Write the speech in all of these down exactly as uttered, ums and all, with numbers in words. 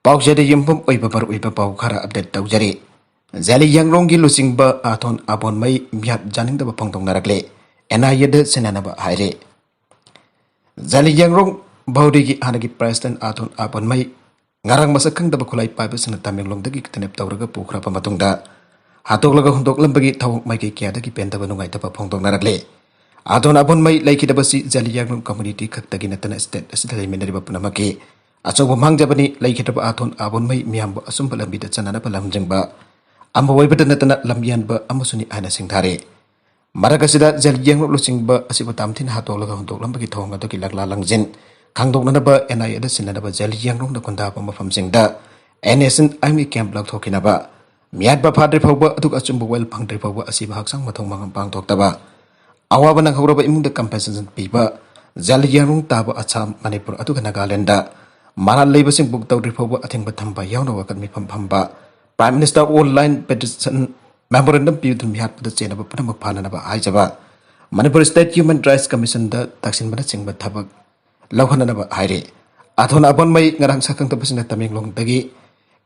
ꯄꯥꯎꯆꯦꯗ ꯌꯨꯝꯐꯝ ꯑꯣꯏꯕ ꯃꯔꯨꯑꯣꯏꯕ ꯄꯥꯎ ꯈꯔ ꯑꯞꯗꯦꯠ ꯇꯧꯖꯔꯤ꯫ ꯖꯦꯂꯤꯌꯥꯡꯔꯣꯡꯒꯤ ꯂꯨꯆꯤꯡꯕ ꯑꯥꯊꯣꯟ ꯑꯥꯕꯣꯟꯃꯩ ꯃꯤꯍꯥꯠ ꯌꯥꯅꯤꯡꯗꯕ ꯐꯣꯡꯗꯣꯛꯅꯔꯛꯂꯦ꯫ ꯑꯦꯟ ꯑꯥꯏ ꯑꯦꯗ ꯁꯤꯟꯅꯅꯕ ꯍꯥꯏꯔꯦ꯫ ꯖꯦꯂꯤꯌꯥꯡꯔꯣꯡ ꯕꯥꯎꯗꯤꯒꯤ ꯍꯥꯟꯅꯒꯤ ꯄ꯭ꯔꯦꯁꯤꯗꯦꯟ ꯑꯥꯊꯣꯟ ꯑꯥꯕꯣꯟꯃꯩ ꯉꯔꯥꯡ ꯃꯁꯛ ꯈꯪꯗꯕ ꯈꯨꯠꯂꯥꯏ ꯄꯥꯏꯕꯁꯤꯡꯅ ꯇꯃꯦꯡꯂꯣꯡꯗꯒꯤ ꯀꯤꯗꯅꯦꯞ ꯇꯧꯔꯒ ꯄꯨꯈ꯭ꯔꯕ ꯃꯇꯨꯡꯗ ꯍꯥꯠꯇꯣꯛꯂꯒ ꯍꯨꯟꯗꯣꯛꯂꯝꯕꯒꯤ ꯊꯧꯑꯣꯡ ꯃꯥꯏꯀꯩ ꯀꯌꯥꯗꯒꯤ ꯄꯦꯟꯗꯕ ꯅꯨꯡꯉꯥꯏꯇꯕ ꯐꯣꯡꯗꯣꯛꯅꯔꯛꯂꯦ꯫ ꯑꯥꯊꯣꯟ ꯑꯥꯕꯣꯟꯃꯩ ꯂꯩꯈꯤꯗꯕꯁꯤ ꯖꯦꯂꯤꯌꯥꯡꯔꯣꯡ ꯀꯝꯃꯨꯅꯤꯇꯤ ꯈꯛꯇꯒꯤ ꯅꯠꯇꯅ ꯁ꯭ꯇꯦꯠ ꯑꯁꯤꯗ ꯂꯩꯃꯤꯟꯅꯔꯤꯕ ꯄꯨꯝꯅꯃꯛꯀꯤ ꯑꯆꯧꯕ ꯃꯥꯡꯖꯕꯅꯤ꯫ ꯂꯩꯈꯤꯗ꯭ꯔꯕ ꯑꯥꯊꯣꯟ ꯑꯥꯕꯣꯟꯃꯩ ꯃꯤꯌꯥꯝꯕꯨ ꯑꯆꯨꯝꯕ ꯂꯝꯕꯤꯗ ꯆꯠꯅꯅꯕ ꯂꯝꯖꯤꯡꯕ ꯑꯃ ꯑꯣꯏꯕꯇ ꯅꯠꯇꯅ ꯂꯝꯌꯥꯟꯕ ꯑꯃꯁꯨꯅꯤ ꯍꯥꯏꯅ ꯁꯤꯡꯊꯥꯔꯦ꯫ ꯃꯔꯛ ꯑꯁꯤꯗ ꯖꯦꯂꯤꯌꯥꯡꯔꯣꯡ ꯂꯨꯆꯤꯡꯕ ꯑꯁꯤꯕꯨ ꯇꯝꯊꯤꯅ ꯍꯥꯠꯇꯣꯛꯂꯒ ꯍꯨꯟꯗꯣꯛꯂꯝꯕꯒꯤ ꯊꯧꯑꯣꯡ ꯑꯗꯨꯒꯤ ꯂꯛꯂꯥ ꯂꯪꯖꯤꯟ ꯈꯪꯗꯣꯛꯅꯅꯕ ꯑꯦꯟ ꯑꯥꯏ ꯑꯦꯗ ꯁꯤꯟꯅꯅꯕ ꯖꯦꯂꯤꯌꯥꯡꯔꯣꯡꯗ ꯈꯨꯟꯗꯥꯕ ꯃꯐꯝꯁꯤꯡꯗ ꯑꯦꯟ ꯑꯦꯁ ꯑꯦꯟ ꯑꯥꯏꯟꯒꯤ ꯀꯦꯝꯞ ꯂꯥꯎꯊꯣꯛꯈꯤꯅꯕ, ꯃꯤꯍꯥꯠꯄ ꯐꯥꯗ꯭ꯔꯤ ꯐꯥꯎꯕ ꯑꯗꯨꯒ ꯑꯆꯨꯝꯕ ꯋꯥꯌꯦꯜ ꯐꯪꯗ꯭ꯔꯤ ꯐꯥꯎꯕ ꯑꯁꯤꯕ ꯍꯛꯆꯥꯡ ꯃꯊꯧ ꯃꯉꯝ ꯄꯥꯡꯊꯣꯛꯇꯕ, ꯑꯋꯥꯕ ꯅꯪꯍꯧꯔꯕ ꯏꯃꯨꯡꯗ ꯀꯝꯄꯦꯟꯁꯦꯁꯟ ꯄꯤꯕ, ꯖꯦꯂꯤꯌꯥꯡꯔꯣꯡ ꯇꯥꯕ ꯑꯁꯥꯝ, ꯃꯅꯤꯄꯨꯔ ꯑꯗꯨꯒ ꯅꯥꯒꯥꯂꯦꯟꯗ ꯃꯔꯥꯜ ꯂꯩꯕꯁꯤꯡ ꯕꯨꯛ ꯇꯧꯗ꯭ꯔꯤ ꯐꯥꯎꯕ ꯑꯊꯤꯡꯕ ꯊꯝꯕ ꯌꯥꯎꯅ ꯋꯥꯀꯠ ꯃꯤꯐꯝ ꯐꯝꯕ, prime minister online Pattinson memorandum ꯄꯤꯗꯨꯅ ꯃꯤꯍꯥꯠꯄꯗ ꯆꯦꯟꯅꯕ ꯄꯨꯝꯅꯃꯛ ꯐꯥꯅꯅꯕ ꯍꯥꯏꯖꯕ, ꯃꯅꯤꯄꯨꯔ ꯁ꯭ꯇꯦꯠ ꯍ꯭ꯌꯨꯃꯦꯟ ꯔꯥꯏꯠꯁ ꯀꯃꯤꯁꯟꯗ ꯇꯛꯁꯤꯟꯕꯅꯆꯤꯡꯕ ꯊꯕꯛ ꯂꯧꯍꯟꯅꯅꯕ ꯍꯥꯏꯔꯤ꯫ ꯑꯥꯊꯣꯟ ꯑꯥꯕꯣꯟꯃꯩ ꯉꯔꯥꯡ ꯁꯛꯈꯪꯗꯕꯁꯤꯡꯅ ꯇꯃꯦꯡꯂꯣꯡꯗꯒꯤ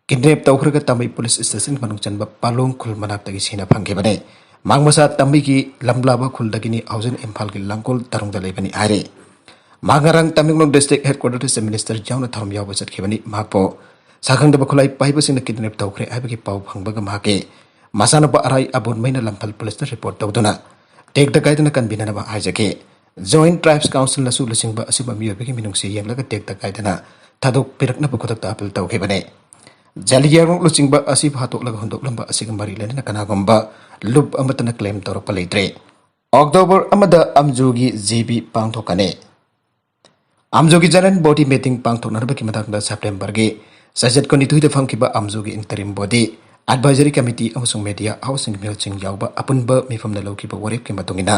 ꯀꯤꯗꯅꯦꯞ ꯇꯧꯈ꯭ꯔꯒ ꯇꯥꯃꯩ ꯄꯨꯂꯤꯁ ꯁ꯭ꯇꯦꯁꯟ ꯃꯅꯨꯡ ꯆꯟꯕ ꯄꯥꯂꯣꯡ ꯈꯨꯜ ꯃꯅꯥꯛꯇꯒꯤ ꯁꯤꯅ ꯐꯪꯈꯤꯕꯅꯤ꯫ ꯃꯍꯥꯛ ꯃꯁꯥ ꯇꯥꯃꯩꯒꯤ ꯂꯝꯂꯥꯕ ꯈꯨꯜꯗꯒꯤꯅꯤ, ꯍꯧꯖꯤꯛ ꯏꯝꯐꯥꯜꯒꯤ ꯂꯥꯡꯒꯣꯜ ꯇꯔꯨꯡꯗ ꯂꯩꯕꯅꯤ ꯍꯥꯏꯔꯤ꯫ ꯃꯍꯥꯛ ꯉꯔꯥꯡ ꯇꯃꯦꯡꯂꯣꯡ ꯗꯤꯁꯇ꯭ꯔꯤꯛ ꯍꯦꯗꯀ꯭ꯋꯥꯇꯔꯗ ꯆꯤꯐ ꯃꯤꯅꯤꯁꯇꯔ ꯌꯥꯎꯅ ꯊꯧꯔꯝ ꯌꯥꯎꯕ ꯆꯠꯈꯤꯕꯅꯤ꯫ ꯃꯍꯥꯛꯄꯨ ꯁꯛꯈꯪꯗꯕ ꯈꯨꯠꯂꯥꯏ ꯄꯥꯏꯕꯁꯤꯡꯅ ꯀꯤꯗꯅꯦꯞ ꯇꯧꯈ꯭ꯔꯦ ꯍꯥꯏꯕꯒꯤ ꯄꯥꯎ ꯐꯪꯕꯒ ꯃꯍꯥꯛꯀꯤ ꯃꯆꯥꯅꯨꯄꯥ ꯑꯔꯥꯏ ꯑꯕꯣꯟꯃꯩꯅ ꯂꯝꯐꯦꯜ ꯄꯨꯂꯤꯁꯇ ꯔꯤꯄꯣꯔꯠ ꯇꯧꯗꯨꯅ ꯇꯦꯛꯇ ꯀꯥꯏꯗꯅ ꯀꯟꯕꯤꯅꯅꯕ ꯍꯥꯏꯖꯈꯤ꯫ ꯖꯣꯏꯟꯠ ꯇ꯭ꯔꯥꯏꯕꯁ ꯀꯥꯎꯟꯁꯤꯜꯅꯁꯨ ꯂꯨꯆꯤꯡꯕ ꯑꯁꯤꯕꯨ ꯃꯤꯑꯣꯏꯕꯒꯤ ꯃꯤꯅꯨꯡꯁꯤ ꯌꯦꯡꯂꯒ ꯇꯦꯛꯇ ꯀꯥꯏꯗꯅ ꯊꯥꯗꯣꯛꯄꯤꯔꯛꯅꯕ ꯈꯨꯗꯛꯇ ꯑꯥꯄꯤꯜ ꯇꯧꯈꯤꯕꯅꯤ꯫ ꯖꯦꯂꯤꯌꯥꯡꯔꯣꯡ ꯂꯨꯆꯤꯡꯕ ꯑꯁꯤꯕꯨ ꯍꯥꯠꯇꯣꯛꯂꯒ ꯍꯨꯟꯗꯣꯛꯂꯝꯕ ꯑꯁꯤꯒ ꯃꯔꯤ ꯂꯩꯅꯅ ꯀꯅꯥꯒꯨꯝꯕ ꯂꯨꯞ ꯑꯃꯠꯇꯅ ꯀ꯭ꯂꯦꯝ ꯇꯧꯔꯛꯄ ꯂꯩꯇ꯭ꯔꯦ꯫ ꯑꯣꯛꯇꯣꯕꯔ ꯑꯃꯗ ꯑꯝꯖꯨꯒꯤ ꯖꯦ ꯕꯤ ꯄꯥꯡꯊꯣꯛꯀꯅꯤ꯫ ꯑꯝꯖꯨꯒꯤ ꯖꯦꯅꯔꯦꯜ ꯕꯣꯗꯤ ꯃꯤꯇꯤꯡ ꯄꯥꯡꯊꯣꯛꯅꯅꯕꯒꯤ ꯃꯇꯥꯡꯗ ꯁꯦꯞꯇꯦꯝꯕꯔꯒꯤ ꯆꯩꯆꯠ ꯀꯨꯟꯅꯤꯊꯣꯏꯗ ꯐꯝꯈꯤꯕ ꯑꯝꯖꯨꯒꯤ ꯏꯟꯇꯔꯤꯝ ꯕꯣꯗꯤ, ꯑꯦꯗꯚꯥꯏꯖꯔꯤ ꯀꯃꯤꯇꯤ ꯑꯃꯁꯨꯡ ꯃꯦꯗꯤꯌꯥ ꯍꯥꯎꯁꯁꯤꯡꯒꯤ ꯃꯤꯍꯨꯠꯁꯤꯡ ꯌꯥꯎꯕ ꯑꯄꯨꯟꯕ ꯃꯤꯐꯝꯅ ꯂꯧꯈꯤꯕ ꯋꯥꯔꯦꯞꯀꯤ ꯃꯇꯨꯡ ꯏꯟꯅ,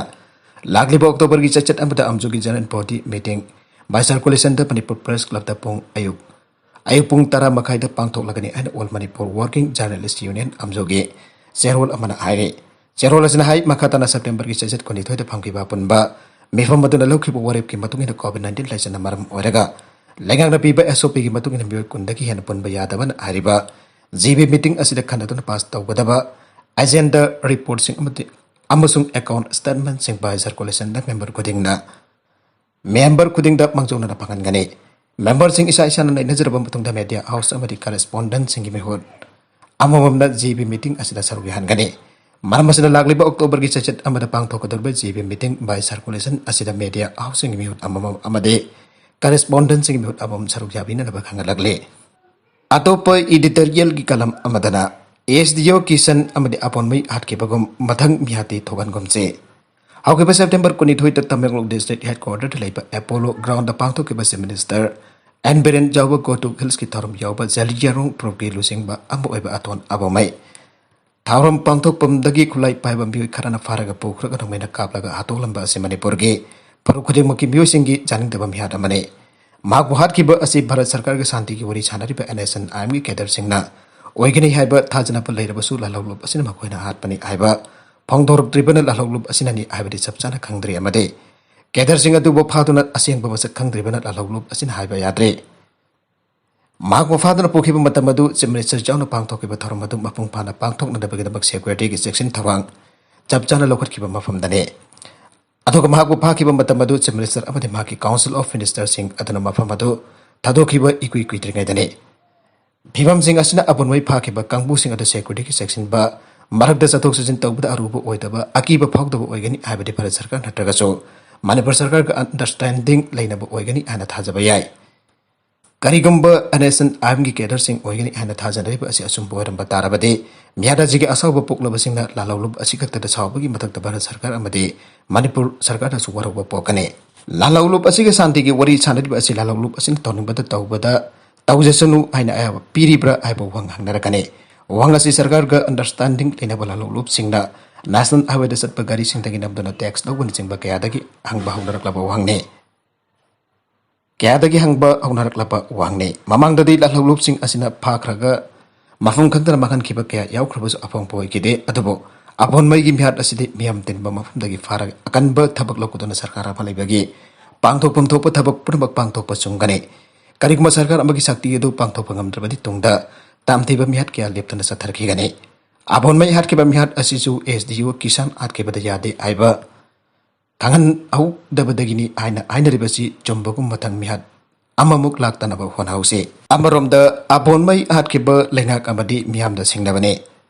ꯂꯥꯛꯂꯤꯕ ꯑꯣꯛꯇꯣꯕꯔꯒꯤ ꯆꯩꯆꯠ ꯑꯃꯗ ꯑꯝꯖꯨꯒꯤ ꯖꯦꯅꯔꯦꯜ ꯕꯣꯗꯤ ꯃꯤꯇꯤꯡ ꯕꯥꯏ ꯁꯔꯀꯨꯂꯦꯁꯟꯗ ꯃꯅꯤꯄꯨꯔ ꯄ꯭ꯔꯦꯁ ꯀ꯭ꯂꯕꯇ ꯄꯨꯡ ꯑꯌꯨꯛ ꯑꯌꯨꯛ ꯄꯨꯡ ꯇꯔꯥ ꯃꯈꯥꯏꯗ ꯄꯥꯡꯊꯣꯛꯂꯒꯅꯤ ꯍꯥꯏꯅ all Manipur working journalists union, ꯑꯝꯖꯣꯒꯤ ꯆꯦꯔꯣꯜ ꯑꯃꯅ ꯍꯥꯏꯔꯤ꯫ ꯆꯦꯔꯣꯜ ꯑꯁꯤꯅ ꯍꯥꯏ, ꯃꯈꯥ ꯇꯥꯅ ꯁꯦꯞꯇꯦꯝꯕꯔꯒꯤ ꯆꯩꯆꯠ ꯀꯨꯟꯅꯤꯊꯣꯏꯗ ꯐꯝꯈꯤꯕ ꯑꯄꯨꯟꯕ ꯃꯤꯐꯝ ꯑꯗꯨꯅ ꯂꯧꯈꯤꯕ ꯋꯥꯔꯦꯞꯀꯤ ꯃꯇꯨꯡ ꯏꯟꯅ ꯀꯣꯚꯤꯗ ꯅꯥꯏꯟꯇꯤꯟ ꯂꯥꯏꯆꯠꯅ ꯃꯔꯝ ꯑꯣꯏꯔꯒ ꯂꯩꯉꯥꯛꯅ ꯄꯤꯕ S O P ꯒꯤ ꯃꯇꯨꯡ ꯏꯟꯅ ꯃꯤꯑꯣꯏ ꯀꯨꯟꯗꯒꯤ ꯍꯦꯟꯅ ꯄꯨꯟꯕ ꯌꯥꯗꯕꯅ ꯍꯥꯏꯔꯤꯕ G B meeting ꯑꯁꯤꯗ ꯈꯟꯅꯗꯨꯅ pass ꯇꯧꯒꯗꯕ agenda reportꯁꯤꯡ ꯑꯃꯗꯤ, ꯑꯃꯁꯨꯡ account statementꯁꯤꯡ by circulationꯗ member ꯈꯨꯗꯤꯡꯅ, member ꯈꯨꯗꯤꯡꯗ ꯃꯥꯡꯖꯧꯅꯅ ꯐꯪꯍꯟꯒꯅꯤ꯫ Memberꯁꯤꯡ ꯏꯁꯥ ꯏꯁꯥꯅ ꯅꯩꯅꯖꯔꯕ ꯃꯇꯨꯡꯗ media house ꯑꯃꯗꯤ correspondentꯁꯤꯡꯒꯤ ꯃꯤꯍꯨꯠ ꯑꯃꯃꯝꯅ G B meeting ꯑꯁꯤꯗ ꯁꯔꯨꯛ ꯌꯥꯍꯟꯒꯅꯤ꯫ ꯃꯔꯝ ꯑꯁꯤꯅ ꯂꯥꯛꯂꯤꯕ Octoberꯒꯤ ꯆꯩꯆꯠ ꯑꯃꯗ ꯄꯥꯡꯊꯣꯛꯀꯗꯧꯔꯤꯕ G B meeting by circulation ꯑꯁꯤꯗ media houseꯁꯤꯡꯒꯤ ꯃꯤꯍꯨꯠ ꯑꯃꯃꯝ ꯑꯃꯗꯤ correspondentꯁꯤꯡꯒꯤ ꯃꯤꯍꯨꯠ ꯑꯃꯃꯝ ꯁꯔꯨꯛ ꯌꯥꯕꯤꯅꯅꯕ ꯈꯪꯍꯜꯂꯛꯂꯤ꯫ ꯑꯇꯣꯞꯄ editorialꯒꯤ column ꯑꯃꯗꯅ S D O ꯀꯤꯁꯟ ꯑꯃꯗꯤ ꯑꯄꯣꯟꯃꯩ ꯍꯥꯠꯈꯤꯕꯒꯨꯝ ꯃꯊꯪ ꯃꯤꯍꯥꯠꯇꯤ ꯊꯣꯛꯍꯟꯒꯨꯝꯁꯤ꯫ ꯍꯧꯈꯤꯕ September ꯀꯨꯟꯅꯤꯊꯣꯏꯗ ꯇꯃꯦꯡꯂꯣꯡ district headquarterꯗ ꯂꯩꯕ Apollo groundꯗ ꯄꯥꯡꯊꯣꯛꯈꯤꯕ Chief Minister N Biren Jhaoba Gotug Hillsꯀꯤ ꯊꯧꯔꯝ ꯌꯥꯎꯕ ꯖꯦꯂꯤꯌꯥꯡꯔꯣꯡ ꯐꯨꯔꯨꯞꯀꯤ ꯂꯨꯆꯤꯡꯕ ꯑꯃ ꯑꯣꯏꯕ ꯑꯇꯣꯟ ꯑꯕꯣꯃꯩ ꯊꯧꯔꯝ ꯄꯥꯡꯊꯣꯛꯐꯝꯗꯒꯤ ꯈꯨꯠꯂꯥꯏ ꯄꯥꯏꯕ ꯃꯤꯑꯣꯏ ꯈꯔꯅ ꯐꯥꯔꯒ ꯄꯨꯈ꯭ꯔꯒ ꯅꯣꯡꯃꯩꯅ ꯀꯥꯞꯂꯒ ꯍꯥꯠꯇꯣꯛꯂꯝꯕ ꯑꯁꯤ ꯃꯅꯤꯄꯨꯔꯒꯤ ꯐꯨꯔꯨꯞ ꯈꯨꯗꯤꯡꯃꯛꯀꯤ ꯃꯤꯑꯣꯏꯁꯤꯡꯒꯤ ꯌꯥꯅꯤꯡꯗꯕ ꯃꯤꯍꯥꯠ ꯑꯃꯅꯤ꯫ ꯃꯍꯥꯛꯄꯨ ꯍꯥꯠꯈꯤꯕ ꯑꯁꯤ ꯚꯥꯔꯠ ꯁꯔꯀꯥꯔꯒ ꯁꯥꯟꯇꯤꯒꯤ ꯋꯥꯔꯤ ꯁꯥꯟꯅꯔꯤꯕ N S N I Mꯒꯤ cadreꯁꯤꯡꯅ ꯑꯣꯏꯒꯅꯤ ꯍꯥꯏꯕ ꯊꯥꯖꯅꯕ ꯂꯩꯔꯕꯁꯨ ꯂꯥꯜꯍꯧꯂꯨꯞ ꯑꯁꯤꯅ ꯃꯈꯣꯏꯅ ꯍꯥꯠꯄꯅꯤ ꯍꯥꯏꯕ ꯐꯣꯡꯗꯣꯔꯛꯇ꯭ꯔꯤꯕꯅ ꯂꯥꯜꯍꯧꯂꯨꯞ ꯑꯁꯤꯅꯅꯤ ꯍꯥꯏꯕꯗꯤ ꯆꯞ ꯆꯥꯅ ꯈꯪꯗ꯭ꯔꯤ ꯑꯃꯗꯤ cadreꯁꯤꯡ ꯑꯗꯨꯕꯨ ꯐꯥꯗꯨꯅ ꯑꯁꯦꯡꯕ ꯃꯁꯛ ꯈꯪꯗ꯭ꯔꯤꯕꯅ ꯂꯥꯜꯍꯧꯂꯨꯞ ꯑꯁꯤꯅ ꯍꯥꯏꯕ ꯌꯥꯗ꯭ꯔꯤ꯫ ꯃꯍꯥꯛꯄꯨ ꯐꯥꯗꯨꯅ ꯄꯨꯈꯤꯕ ꯃꯇꯝ ꯑꯗꯨ Chief Minister ꯌꯥꯎꯅ ꯄꯥꯡꯊꯣꯛꯈꯤꯕ ꯊꯧꯔꯝ ꯑꯗꯨ ꯃꯄꯨꯡ ꯐꯥꯅ ꯄꯥꯡꯊꯣꯛꯅꯅꯕꯒꯤꯗꯃꯛ securityꯒꯤ ꯆꯦꯛꯁꯤꯟ ꯊꯧꯔꯥꯡ ꯆꯞ ꯆꯥꯅ ꯂꯧꯈꯠꯈꯤꯕ ꯃꯐꯝꯗꯅꯤ꯫ ꯑꯗꯨꯒ ꯃꯍꯥꯛꯄꯨ ꯐꯥꯈꯤꯕ ꯃꯇꯝ ꯑꯗꯨ Chief Minister ꯑꯃꯗꯤ ꯃꯍꯥꯛꯀꯤ Council of Ministerꯁꯤꯡ ꯑꯗꯨꯅ ꯃꯐꯝ ꯑꯗꯨ ꯊꯥꯗꯣꯛꯈꯤꯕ ꯏꯀꯨꯏ ꯀꯨꯏꯗ꯭ꯔꯤꯉꯩꯗꯅꯤ꯫ ꯐꯤꯕꯝꯁꯤꯡ ꯑꯁꯤꯅ ꯑꯄꯨꯟꯕꯩ ꯐꯥꯈꯤꯕ ꯀꯥꯡꯕꯨꯁꯤꯡ ꯑꯗꯨ securityꯒꯤ ꯆꯦꯛꯁꯤꯟꯕ ꯃꯔꯛꯇ ꯆꯠꯊꯣꯛ ꯆꯠꯁꯤꯟ ꯇꯧꯕꯗ ꯑꯔꯨꯕ ꯑꯣꯏꯗꯕ, ꯑꯀꯤꯕ ꯐꯥꯎꯗꯕ ꯑꯣꯏꯒꯅꯤ ꯍꯥꯏꯕꯗꯤ ꯚꯥꯔꯠ ꯁꯔꯀꯥꯔ ꯅꯠꯇ꯭ꯔꯒꯁꯨ ꯃꯅꯤꯄꯨꯔ ꯁꯔꯀꯥꯔꯒ understanding ꯂꯩꯅꯕ ꯑꯣꯏꯒꯅꯤ ꯍꯥꯏꯅ ꯊꯥꯖꯕ ꯌꯥꯏ꯫ ꯀꯔꯤꯒꯨꯝꯕ N S N I Mꯒꯤ cadreꯁꯤꯡ ꯑꯣꯏꯒꯅꯤ ꯍꯥꯏꯅ ꯊꯥꯖꯅꯔꯤꯕ ꯑꯁꯤ ꯑꯆꯨꯝꯕ ꯑꯣꯏꯔꯝꯕ ꯇꯥꯔꯕꯗꯤ, ꯃꯤꯍꯥꯠ ꯑꯁꯤꯒꯤ ꯑꯁꯥꯎꯕ ꯄꯣꯛꯂꯕꯁꯤꯡꯅ ꯂꯥꯜꯍꯧꯂꯨꯞ ꯑꯁꯤ ꯈꯛꯇꯗ ꯁꯥꯎꯕꯒꯤ ꯃꯊꯛꯇ ꯚꯥꯔꯠ ꯁꯔꯀꯥꯔ ꯑꯃꯗꯤ ꯃꯅꯤꯄꯨꯔ ꯁꯔꯀꯥꯔꯗꯁꯨ ꯋꯥꯔꯧꯕ ꯄꯣꯛꯀꯅꯤ꯫ ꯂꯥꯜꯍꯧꯂꯨꯞ ꯑꯁꯤꯒꯤ ꯁꯥꯟꯇꯤꯒꯤ ꯋꯥꯔꯤ ꯁꯥꯟꯅꯔꯤꯕ ꯑꯁꯤ ꯂꯥꯜꯍꯧꯂꯨꯞ ꯑꯁꯤꯅ ꯇꯧꯅꯤꯡꯕꯗ ꯇꯧꯕꯗ ꯇꯧꯖꯁꯅꯨ ꯍꯥꯏꯅ ꯑꯌꯥꯕ ꯄꯤꯔꯤꯕ꯭ꯔꯥ ꯍꯥꯏꯕ ꯋꯥꯍꯪ ꯍꯪꯅꯔꯛꯀꯅꯤ꯫ ꯋꯥꯍꯪ ꯑꯁꯤ ꯁꯔꯀꯥꯔꯒ understanding ꯂꯩꯅꯕ ꯂꯥꯜꯍꯧꯂꯨꯞꯁꯤꯡꯅ National Highwayꯗ ꯆꯠꯄ ꯒꯥꯔꯤꯁꯤꯡꯗꯒꯤ ꯅꯝꯗꯨꯅ tax ꯂꯧꯕꯅꯆꯤꯡꯕ ꯀꯌꯥꯗꯒꯤ ꯍꯪꯕ ꯍꯧꯅꯔꯛꯂꯕ ꯋꯥꯍꯪꯅꯤ꯫ ꯀꯌꯥꯗꯒꯤ ꯍꯪꯕ ꯍꯧꯅꯔꯛꯂꯕ ꯋꯥꯍꯪꯅꯤ꯫ ꯃꯃꯥꯡꯗꯗꯤ ꯂꯥꯜꯍꯧꯂꯨꯞꯁꯤꯡ ꯑꯁꯤꯅ ꯐꯥꯈ꯭ꯔꯒ ꯃꯐꯝ ꯈꯪꯗꯅ ꯃꯥꯡꯍꯟꯈꯤꯕ ꯀꯌꯥ ꯌꯥꯎꯈ꯭ꯔꯕꯁꯨ ꯑꯐꯪꯕ ꯑꯣꯏꯈꯤꯗꯦ꯫ ꯑꯗꯨꯕꯨ ꯑꯄꯣꯟꯃꯩꯒꯤ ꯃꯤꯍꯥꯠ ꯑꯁꯤꯗꯤ ꯃꯤꯌꯥꯝ ꯇꯤꯟꯕ ꯃꯐꯝꯗꯒꯤ ꯐꯥꯔꯒ ꯑꯀꯟꯕ ꯊꯕꯛ ꯂꯧꯒꯗꯨꯅ ꯁꯔꯀꯥꯔ ꯑꯃ ꯂꯩꯕꯒꯤ ꯄꯥꯡꯊꯣꯛꯐꯝ ꯊꯣꯛꯄ ꯊꯕꯛ ꯄꯨꯝꯅꯃꯛ ꯄꯥꯡꯊꯣꯛꯄ ꯆꯨꯝꯒꯅꯤ꯫ ꯀꯔꯤꯒꯨꯝꯕ ꯁꯔꯀꯥꯔ ꯑꯃꯒꯤ ꯁꯛꯇꯤ ꯑꯗꯨ ꯄꯥꯡꯊꯣꯛꯄ ꯉꯝꯗ꯭ꯔꯕꯗꯤ ꯇꯨꯡꯗ ꯇꯥꯝꯊꯤꯕ ꯃꯤꯍꯥꯠ ꯀꯌꯥ ꯂꯦꯞꯇꯅ ꯆꯠꯊꯔꯛꯈꯤꯒꯅꯤ꯫ ꯑꯕꯣꯟꯃꯩ ꯍꯥꯠꯈꯤꯕ ꯃꯤꯍꯥꯠ ꯑꯁꯤꯁꯨ ꯑꯦꯁ ꯗꯤ ꯑꯣ ꯀꯤꯁꯥꯟ ꯍꯥꯠꯈꯤꯕꯗ ꯌꯥꯗꯦ ꯍꯥꯏꯕ ꯈꯪꯍꯟꯍꯧꯗꯕꯗꯒꯤꯅꯤ ꯍꯥꯏꯅ ꯍꯥꯏꯅꯔꯤꯕꯁꯤ ꯆꯨꯝꯕꯒꯨꯝ ꯃꯊꯪ ꯃꯤꯍꯥꯠ ꯑꯃꯃꯨꯛ ꯂꯥꯛꯇꯅꯕ ꯍꯣꯠꯅꯍꯧꯁꯤ꯫ ꯑꯃꯔꯣꯝꯗ ꯑꯕꯣꯟꯃꯩ ꯍꯥꯠꯈꯤꯕ ꯂꯩꯉꯥꯛ ꯑꯃꯗꯤ ꯃꯤꯌꯥꯝꯗ ꯁꯤꯡꯅꯕꯅꯤ꯫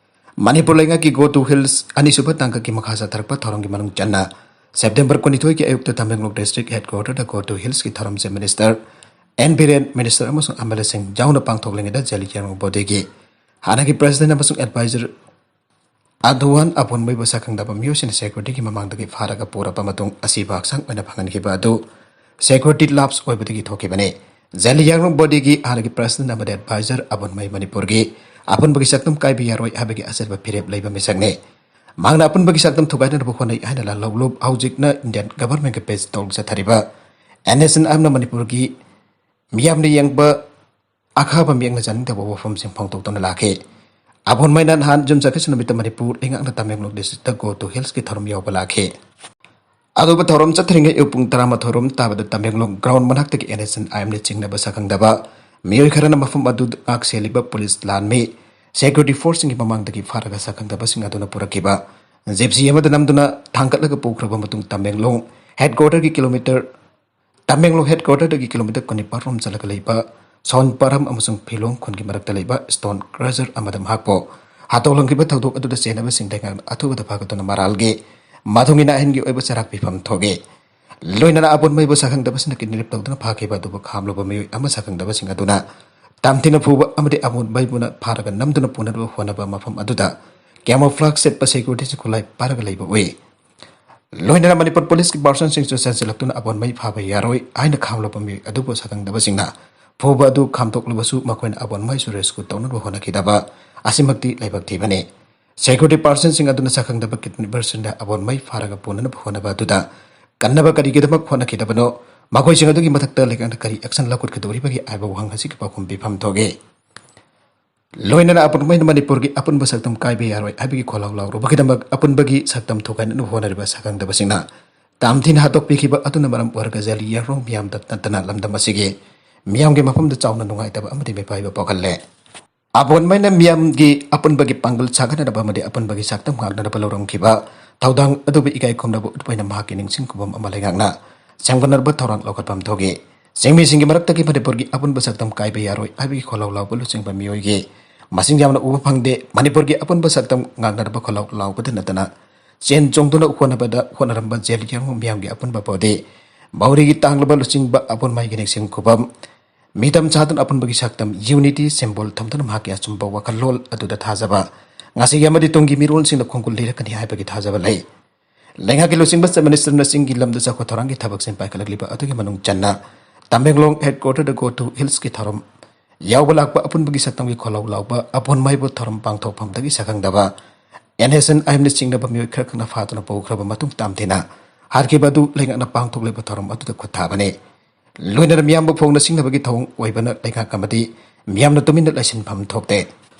ꯃꯅꯤꯄꯨꯔ ꯂꯩꯉꯥꯛꯀꯤ Go to Hills ꯑꯅꯤꯁꯨꯕ ꯇꯥꯡꯀꯛꯀꯤ ꯃꯈꯥ ꯆꯠꯊꯔꯛꯄ ꯊꯧꯔꯝꯒꯤ ꯃꯅꯨꯡ ꯆꯟꯅ ꯁꯦꯞꯇꯦꯝꯕꯔ ꯀꯨꯟꯅꯤꯊꯣꯏꯒꯤ ꯑꯌꯨꯛꯇ ꯇꯃꯦꯡꯂꯣꯡ ꯗꯤꯁꯇ꯭ꯔꯤꯛ ꯍꯦꯗꯀ꯭ꯋꯥꯇꯔꯗ Go to Hillsꯀꯤ ꯊꯧꯔꯝꯁꯦ ꯃꯤꯅꯤꯁꯇꯔ ꯑꯦꯟ ꯕꯤꯔꯦꯟ, ꯃꯤꯅꯤꯁꯇꯔ ꯑꯃꯁꯨꯡ ꯑꯦꯝ ꯑꯦꯜ ꯑꯦꯁꯤꯡ ꯌꯥꯎꯅ ꯄꯥꯡꯊꯣꯛꯂꯤꯉꯩꯗ ꯖꯦꯂꯤꯌꯥꯡꯔꯣꯡ ꯕꯣꯗꯤꯒꯤ ꯍꯥꯟꯅꯒꯤ ꯄ꯭ꯔꯦꯁꯤꯗꯦꯟ ꯑꯃꯁꯨꯡ ꯑꯦꯗꯚꯥꯏꯖꯔ ꯑꯗꯨꯋꯥꯟ ꯑꯕꯣꯟꯃꯩꯕꯨ ꯁꯛꯈꯪꯗꯕ ꯃꯤꯑꯣꯏꯁꯤꯡꯅ ꯁꯦꯀ꯭ꯌꯨꯔꯤꯇꯤꯒꯤ ꯃꯃꯥꯡꯗꯒꯤ ꯐꯥꯔꯒ ꯄꯨꯔꯛꯄ ꯃꯇꯨꯡ ꯑꯁꯤꯕ ꯍꯛꯆꯥꯡ ꯑꯣꯏꯅ ꯐꯪꯍꯟꯈꯤꯕ ꯑꯗꯨ ꯁꯦꯀ꯭ꯌꯨꯔꯤꯇꯤ ꯂꯥꯞꯁ ꯑꯣꯏꯕꯗꯒꯤ ꯊꯣꯛꯈꯤꯕꯅꯤ꯫ ꯖꯦꯂꯤꯌꯥꯡꯔꯣꯡ ꯕꯣꯗꯤꯒꯤ ꯍꯥꯟꯅꯒꯤ ꯄ꯭ꯔꯦꯁꯤꯗꯦꯟ ꯑꯃꯗꯤ ꯑꯦꯗꯚꯥꯏꯖꯔ ꯑꯕꯣꯟꯃꯩ ꯃꯅꯤꯄꯨꯔꯒꯤ ꯑꯄꯨꯟꯕꯒꯤ ꯁꯛꯇꯝ ꯀꯥꯏꯕ ꯌꯥꯔꯣꯏ ꯍꯥꯏꯕꯒꯤ ꯑꯆꯦꯠꯄ ꯐꯤꯔꯦꯞ ꯂꯩꯕ ꯃꯤꯁꯛꯅꯤ꯫ ꯃꯍꯥꯛꯅ ꯑꯄꯨꯟꯕꯒꯤ ꯁꯛꯇꯝ ꯊꯨꯒꯥꯏꯅꯅꯕ ꯍꯣꯠꯅꯩ ꯍꯥꯏꯅ ꯂꯥꯜꯍꯧꯂꯨꯞ ꯍꯧꯖꯤꯛꯅ ꯏꯟꯗꯤꯌꯟ ꯒꯚꯔꯟꯃꯦꯟꯠꯀꯤ ꯄꯦꯖ ꯇꯧꯗꯨꯅ ꯆꯠꯊꯔꯤꯕ ꯑꯦꯟ ꯑꯦꯁ ꯑꯦꯟ ꯑꯥꯏ ꯑꯦꯝꯅ ꯃꯅꯤꯄꯨꯔꯒꯤ ꯃꯤꯌꯥꯝꯅ ꯌꯦꯡꯕ ꯑꯈꯥꯕ ꯃꯤꯠꯌꯦꯡꯅ ꯆꯥꯅꯤꯡꯗꯕ ꯋꯥꯐꯝꯁꯤꯡ ꯐꯣꯡꯗꯣꯛꯇꯨꯅ ꯂꯥꯛꯈꯤ꯫ ꯑꯕꯣꯟꯃꯩꯅ ꯅꯍꯥꯟ ꯖꯨꯟ ꯆꯥꯇ꯭ꯔꯦꯠ ꯅꯨꯃꯤꯠꯇ ꯃꯅꯤꯄꯨꯔ ꯂꯩꯉꯥꯛꯅ ꯇꯃꯦꯡꯂꯣꯡ ꯗꯤꯁꯇ꯭ꯔꯤꯛꯇ Go to Hillsꯀꯤ ꯊꯧꯔꯝ ꯌꯥꯎꯕ ꯂꯥꯛꯈꯤ꯫ ꯑꯗꯨꯕꯨ ꯊꯧꯔꯝ ꯆꯠꯊꯔꯤꯉꯩ ꯑꯌꯨꯛ ꯄꯨꯡ ꯇꯔꯥꯃꯥꯊꯣꯏ ꯔꯣꯝ ꯇꯥꯕꯗ ꯇꯃꯦꯡꯂꯣꯡ ꯒ꯭ꯔꯥꯎꯟ ꯃꯅꯥꯛꯇꯒꯤ ꯑꯦꯟ ꯑꯦꯁ ꯑꯦꯟ ꯑꯥꯏ ꯑꯦꯝꯅ ꯆꯤꯡꯅꯕ ꯁꯛꯈꯪꯗꯕ ꯃꯤꯑꯣꯏ ꯈꯔꯅ ꯃꯐꯝ ꯑꯗꯨ ꯉꯥꯛ ꯁꯦꯜꯂꯤꯕ ꯄꯨꯂꯤꯁ ꯂꯥꯟꯃꯤ ꯁꯦꯀ꯭ꯌꯨꯔꯤꯇꯤ ꯐꯣꯔꯁꯁꯤꯡꯒꯤ ꯃꯃꯥꯡꯗꯒꯤ ꯐꯥꯔꯒ ꯁꯛꯈꯪꯗꯕꯁꯤꯡ ꯑꯗꯨꯅ ꯄꯨꯔꯛꯈꯤꯕ ꯖꯤꯞꯁꯤ ꯑꯃꯗ ꯅꯝꯗꯨꯅ ꯊꯥꯡꯒꯠꯂꯒ ꯄꯨꯈ꯭ꯔꯕ ꯃꯇꯨꯡ ꯇꯃꯦꯡꯂꯣꯡ ꯍꯦꯗꯀ꯭ꯋꯥꯇꯔꯒꯤ ꯀꯤꯂꯣꯃꯤꯇꯔ ꯇꯃꯦꯡꯂꯣꯡ ꯍꯦꯗꯀ꯭ꯋꯥꯇꯔꯗꯒꯤ ꯀꯤꯂꯣꯃꯤꯇꯔ ꯀꯨꯟꯅꯤꯄꯥꯜ ꯔꯣꯝ ꯆꯠꯂꯒ ꯂꯩꯕ ꯁꯣꯟꯄꯥꯔꯝ ꯑꯃꯁꯨꯡ ꯐꯤꯂꯣꯡ ꯈꯨꯟꯒꯤ ꯃꯔꯛꯇ ꯂꯩꯕ ꯁ꯭ꯇꯣꯟ ꯀ꯭ꯔꯁꯔ ꯑꯃꯗ ꯃꯍꯥꯛꯄꯨ ꯍꯥꯠꯇꯣꯛꯂꯝꯈꯤꯕ ꯊꯧꯗꯣꯛ ꯑꯗꯨꯗ ꯆꯦꯟꯅꯕꯁꯤꯡꯗ ꯉꯥꯛꯅ ꯑꯊꯨꯕꯗ ꯐꯥꯒꯠꯇꯨꯅ ꯃꯔꯥꯜꯒꯤ ꯃꯇꯨꯡ ꯏꯟꯅ ꯑꯥꯏꯟꯒꯤ ꯑꯣꯏꯕ ꯆꯩꯔꯥꯛ ꯄꯤꯐꯝ ꯊꯣꯛꯏ꯫ ꯂꯣꯏꯅꯅ ꯑꯕꯣꯟꯃꯩꯕꯨ ꯁꯛꯈꯪꯗꯕꯁꯤꯡꯅ ꯀꯤꯗꯅꯦꯞ ꯇꯧꯗꯨꯅ ꯐꯥꯈꯤꯕ ꯑꯗꯨꯕꯨ ꯈꯥꯝꯂꯕ ꯃꯤꯑꯣꯏ ꯑꯃ ꯁꯛꯈꯪꯗꯕꯁꯤꯡ ꯑꯗꯨꯅ ꯇꯝꯊꯤꯅ ꯐꯨꯕ ꯑꯃꯗꯤ ꯑꯕꯣꯟꯃꯩꯕꯨꯅ ꯐꯥꯔꯒ ꯅꯝꯗꯨꯅ ꯄꯨꯅꯅꯕ ꯍꯣꯠꯅꯕ ꯃꯐꯝ ꯑꯗꯨꯗ ꯀꯦꯃꯣꯐ꯭ꯂꯥꯒ ꯁꯦꯠꯄ ꯁꯦꯀ꯭ꯌꯨꯔꯤꯇꯤꯁꯤꯡ ꯈꯨꯠꯂꯥꯏ ꯄꯥꯏꯔꯒ ꯂꯩꯕ ꯎꯏ꯫ ꯂꯣꯏꯅꯅ ꯃꯅꯤꯄꯨꯔ ꯄꯨꯂꯤꯁꯀꯤ ꯄꯥꯔꯁꯟꯁꯤꯡꯁꯨ ꯆꯦꯟꯁꯤꯜꯂꯛꯇꯨꯅ ꯑꯕꯣꯟꯃꯩ ꯐꯥꯕ ꯌꯥꯔꯣꯏ ꯍꯥꯏꯅ ꯈꯥꯝꯂꯕ ꯃꯤꯑꯣꯏ ꯑꯗꯨꯕꯨ ꯁꯛꯈꯪꯗꯕꯁꯤꯡꯅ ꯐꯨꯕ ꯑꯗꯨ ꯈꯥꯝꯗꯣꯛꯂꯕꯁꯨ ꯃꯈꯣꯏꯅ ꯑꯕꯣꯟꯃꯩꯁꯨ ꯔꯦꯁꯀ꯭ꯌꯨ ꯇꯧꯅꯕ ꯍꯣꯠꯅꯈꯤꯗꯕ ꯑꯁꯤꯃꯛꯇꯤ ꯂꯥꯏꯕꯛ ꯊꯤꯕꯅꯤ꯫ ꯁꯦꯀ꯭ꯌꯨꯔꯤꯇꯤ ꯄꯥꯔꯁꯟꯁꯤꯡ ꯑꯗꯨꯅ ꯁꯛꯈꯪꯗꯕ ꯀꯤꯗꯅꯦꯄꯔꯁꯤꯡꯗ ꯑꯕꯣꯟꯃꯩ ꯐꯥꯔꯒ ꯄꯨꯅꯅꯕ ꯍꯣꯠꯅꯕ ꯑꯗꯨꯗ ꯀꯟꯅꯕ ꯀꯔꯤꯒꯤꯗꯃꯛ ꯍꯣꯠꯅꯈꯤꯗꯕꯅꯣ? ꯃꯈꯣꯏꯁꯤꯡ ꯑꯗꯨꯒꯤ ꯃꯊꯛꯇ ꯂꯩꯉꯥꯛꯅ ꯀꯔꯤ ꯑꯦꯛꯁꯟ ꯂꯧꯈꯠꯀꯗꯧꯔꯤꯕꯒꯦ ꯍꯥꯏꯕ ꯋꯥꯍꯪ ꯑꯁꯤꯒꯤ ꯄꯥꯎꯈꯨꯝ ꯄꯤꯐꯝ ꯊꯣꯛꯏ꯫ ꯂꯣꯏꯅꯅ ꯑꯄꯨꯟꯕ ꯑꯣꯏꯅ ꯃꯅꯤꯄꯨꯔꯒꯤ ꯑꯄꯨꯟꯕ ꯁꯛꯇꯝ ꯀꯥꯏꯕ ꯌꯥꯔꯣꯏ ꯍꯥꯏꯕꯒꯤ ꯈꯣꯜꯂꯥꯎ ꯂꯥꯎꯔꯨꯕꯒꯤꯗꯃꯛ ꯑꯄꯨꯟꯕꯒꯤ ꯁꯛꯇꯝ ꯊꯨꯒꯥꯏꯅꯅꯕ ꯍꯣꯠꯅꯔꯤꯕ ꯁꯛꯈꯪꯗꯕꯁꯤꯡꯅ ꯇꯥꯝꯊꯤꯅ ꯍꯥꯠꯇꯣꯛꯄꯤꯈꯤꯕ ꯑꯗꯨꯅ ꯃꯔꯝ ꯑꯣꯏꯔꯒ ꯖꯦꯂꯤꯌꯥꯡꯔꯣꯡ ꯃꯤꯌꯥꯝꯗ ꯅꯠꯇꯅ ꯂꯝꯗꯝ ꯑꯁꯤꯒꯤ ꯃꯤꯌꯥꯝꯒꯤ ꯃꯐꯝꯗ ꯆꯥꯎꯅ ꯅꯨꯡꯉꯥꯏꯇꯕ ꯑꯃꯗꯤ ꯃꯤꯄꯥꯏꯕ ꯄꯣꯛꯍꯜꯂꯦ꯫ ꯑꯕꯣꯟꯃꯩꯅ ꯃꯤꯌꯥꯝꯒꯤ ꯑꯄꯨꯟꯕꯒꯤ ꯄꯥꯡꯒꯜ ꯁꯥꯒꯠꯅꯅꯕ ꯑꯃꯗꯤ ꯑꯄꯨꯟꯕꯒꯤ ꯁꯛꯇꯝ ꯉꯥꯛꯅꯅꯕ ꯂꯧꯔꯝꯈꯤꯕ ꯊꯧꯗꯥꯡ ꯑꯗꯨꯕꯨ ꯏꯀꯥꯏ ꯈꯨꯝꯅꯕ ꯎꯠꯄ ꯑꯣꯏꯅ ꯃꯍꯥꯛꯀꯤ ꯅꯤꯡꯁꯤꯡ ꯈꯨꯕꯝ ꯑꯃ ꯂꯩꯉꯥꯛꯅ ꯁꯦꯝꯒꯠꯅꯕ ꯊꯧꯔꯥꯡ ꯂꯧꯈꯠꯐꯝ ꯊꯣꯛꯏ꯫ ꯆꯤꯡꯃꯤꯁꯤꯡꯒꯤ ꯃꯔꯛꯇꯒꯤ ꯃꯅꯤꯄꯨꯔꯒꯤ ꯑꯄꯨꯟꯕ ꯁꯛꯇꯝ ꯀꯥꯏꯕ ꯌꯥꯔꯣꯏ ꯍꯥꯏꯕꯒꯤ ꯈꯣꯜꯂꯥꯎ ꯂꯥꯎꯕ ꯂꯨꯆꯤꯡꯕ ꯃꯤꯑꯣꯏꯒꯤ ꯃꯁꯤꯡ ꯌꯥꯝꯅ ꯎꯕ ꯐꯪꯗꯦ꯫ ꯃꯅꯤꯄꯨꯔꯒꯤ ꯑꯄꯨꯟꯕ ꯁꯛꯇꯝ ꯉꯥꯛꯅꯅꯕ ꯈꯣꯜꯂꯥꯎ ꯂꯥꯎꯕꯗ ꯅꯠꯇꯅ ꯆꯦꯟ ꯆꯣꯡꯗꯨꯅ ꯍꯣꯠꯅꯕꯗ ꯍꯣꯠꯅꯔꯝꯕ ꯖꯦꯜ ꯌꯥꯡꯕ ꯃꯤꯌꯥꯝꯒꯤ ꯑꯄꯨꯟꯕ ꯕꯣꯗꯤ ꯃꯧꯔꯤꯒꯤ ꯇꯥꯡꯂꯕ ꯂꯨꯆꯤꯡꯕ ꯑꯄꯨꯟꯃꯩꯒꯤ ꯅꯤꯡꯁꯤꯡ ꯈꯨꯕꯝ ꯃꯤꯇꯝ ꯆꯥꯗꯨꯅ ꯑꯄꯨꯟꯕꯒꯤ ꯁꯛꯇꯝ ꯌꯨꯅꯤꯇꯤ ꯁꯤꯝꯕꯣꯜ ꯊꯝꯗꯨꯅ ꯃꯍꯥꯛꯀꯤ ꯑꯆꯨꯝꯕ ꯋꯥꯈꯜꯂꯣꯟ ꯑꯗꯨꯗ ꯊꯥꯖꯕ ꯉꯁꯤꯒꯤ ꯑꯃꯗꯤ ꯇꯨꯡꯒꯤ ꯃꯤꯔꯣꯜꯁꯤꯡꯅ ꯈꯣꯡꯒꯨꯜ ꯂꯤꯔꯛꯀꯅꯤ ꯍꯥꯏꯕꯒꯤ ꯊꯥꯖꯕ ꯂꯩ꯫ ꯂꯩꯉꯥꯛꯀꯤ ꯂꯨꯆꯤꯡꯕ ꯆꯤꯐ ꯃꯤꯅꯤꯁꯇꯔꯅ ꯆꯤꯡꯒꯤ ꯂꯝꯗ ꯆꯥꯎꯈꯠ ꯊꯧꯔꯥꯡꯒꯤ ꯊꯕꯛꯁꯤꯡ ꯄꯥꯏꯈꯠꯂꯛꯂꯤꯕ ꯑꯗꯨꯒꯤ ꯃꯅꯨꯡ ꯆꯟꯅ ꯇꯃꯦꯡꯂꯣꯡ ꯍꯦꯗꯀ꯭ꯋꯥꯇꯔꯗ ꯒꯣ ꯇꯨ ꯍꯤꯜꯁꯀꯤ ꯊꯧꯔꯝ ꯌꯥꯎꯕ ꯂꯥꯛꯄ ꯑꯄꯨꯟꯕꯒꯤ ꯁꯛꯇꯝꯒꯤ ꯈꯣꯜꯂꯥꯎ ꯂꯥꯎꯕ ꯑꯄꯨꯟꯃꯩꯕꯨ ꯊꯧꯔꯝ ꯄꯥꯡꯊꯣꯛꯐꯝꯗꯒꯤ ꯁꯛꯈꯪꯗꯕ ꯑꯦꯟ ꯑꯦꯁ ꯑꯦꯟ ꯑꯥꯏ ꯑꯦꯝꯅ ꯆꯤꯡꯅꯕ ꯃꯤꯑꯣꯏ ꯈꯔ ꯈꯛꯅ ꯐꯥꯗꯨꯅ ꯄꯨꯈ꯭ꯔꯕ ꯃꯇꯨꯡ ꯇꯥꯝꯊꯤꯅ ꯍꯥꯠꯈꯤꯕ ꯑꯗꯨ ꯂꯩꯉꯥꯛꯅ ꯄꯥꯡꯊꯣꯛꯂꯤꯕ ꯊꯧꯔꯝ ꯑꯗꯨꯗ ꯈꯨꯠ ꯊꯥꯕꯅꯤ꯫ ꯂꯣꯏꯅꯅ ꯃꯤꯌꯥꯝꯕꯨ ꯐꯣꯡꯅ ꯁꯤꯡꯅꯕꯒꯤ ꯊꯧꯑꯣꯡ ꯑꯣꯏꯕꯅ ꯂꯩꯉꯥꯛ ꯑꯃꯗꯤ ꯃꯤꯌꯥꯝꯅ ꯇꯨꯃꯤꯟꯅ ꯂꯩꯁꯤꯟꯐꯝ ꯊꯣꯛꯇꯦ꯫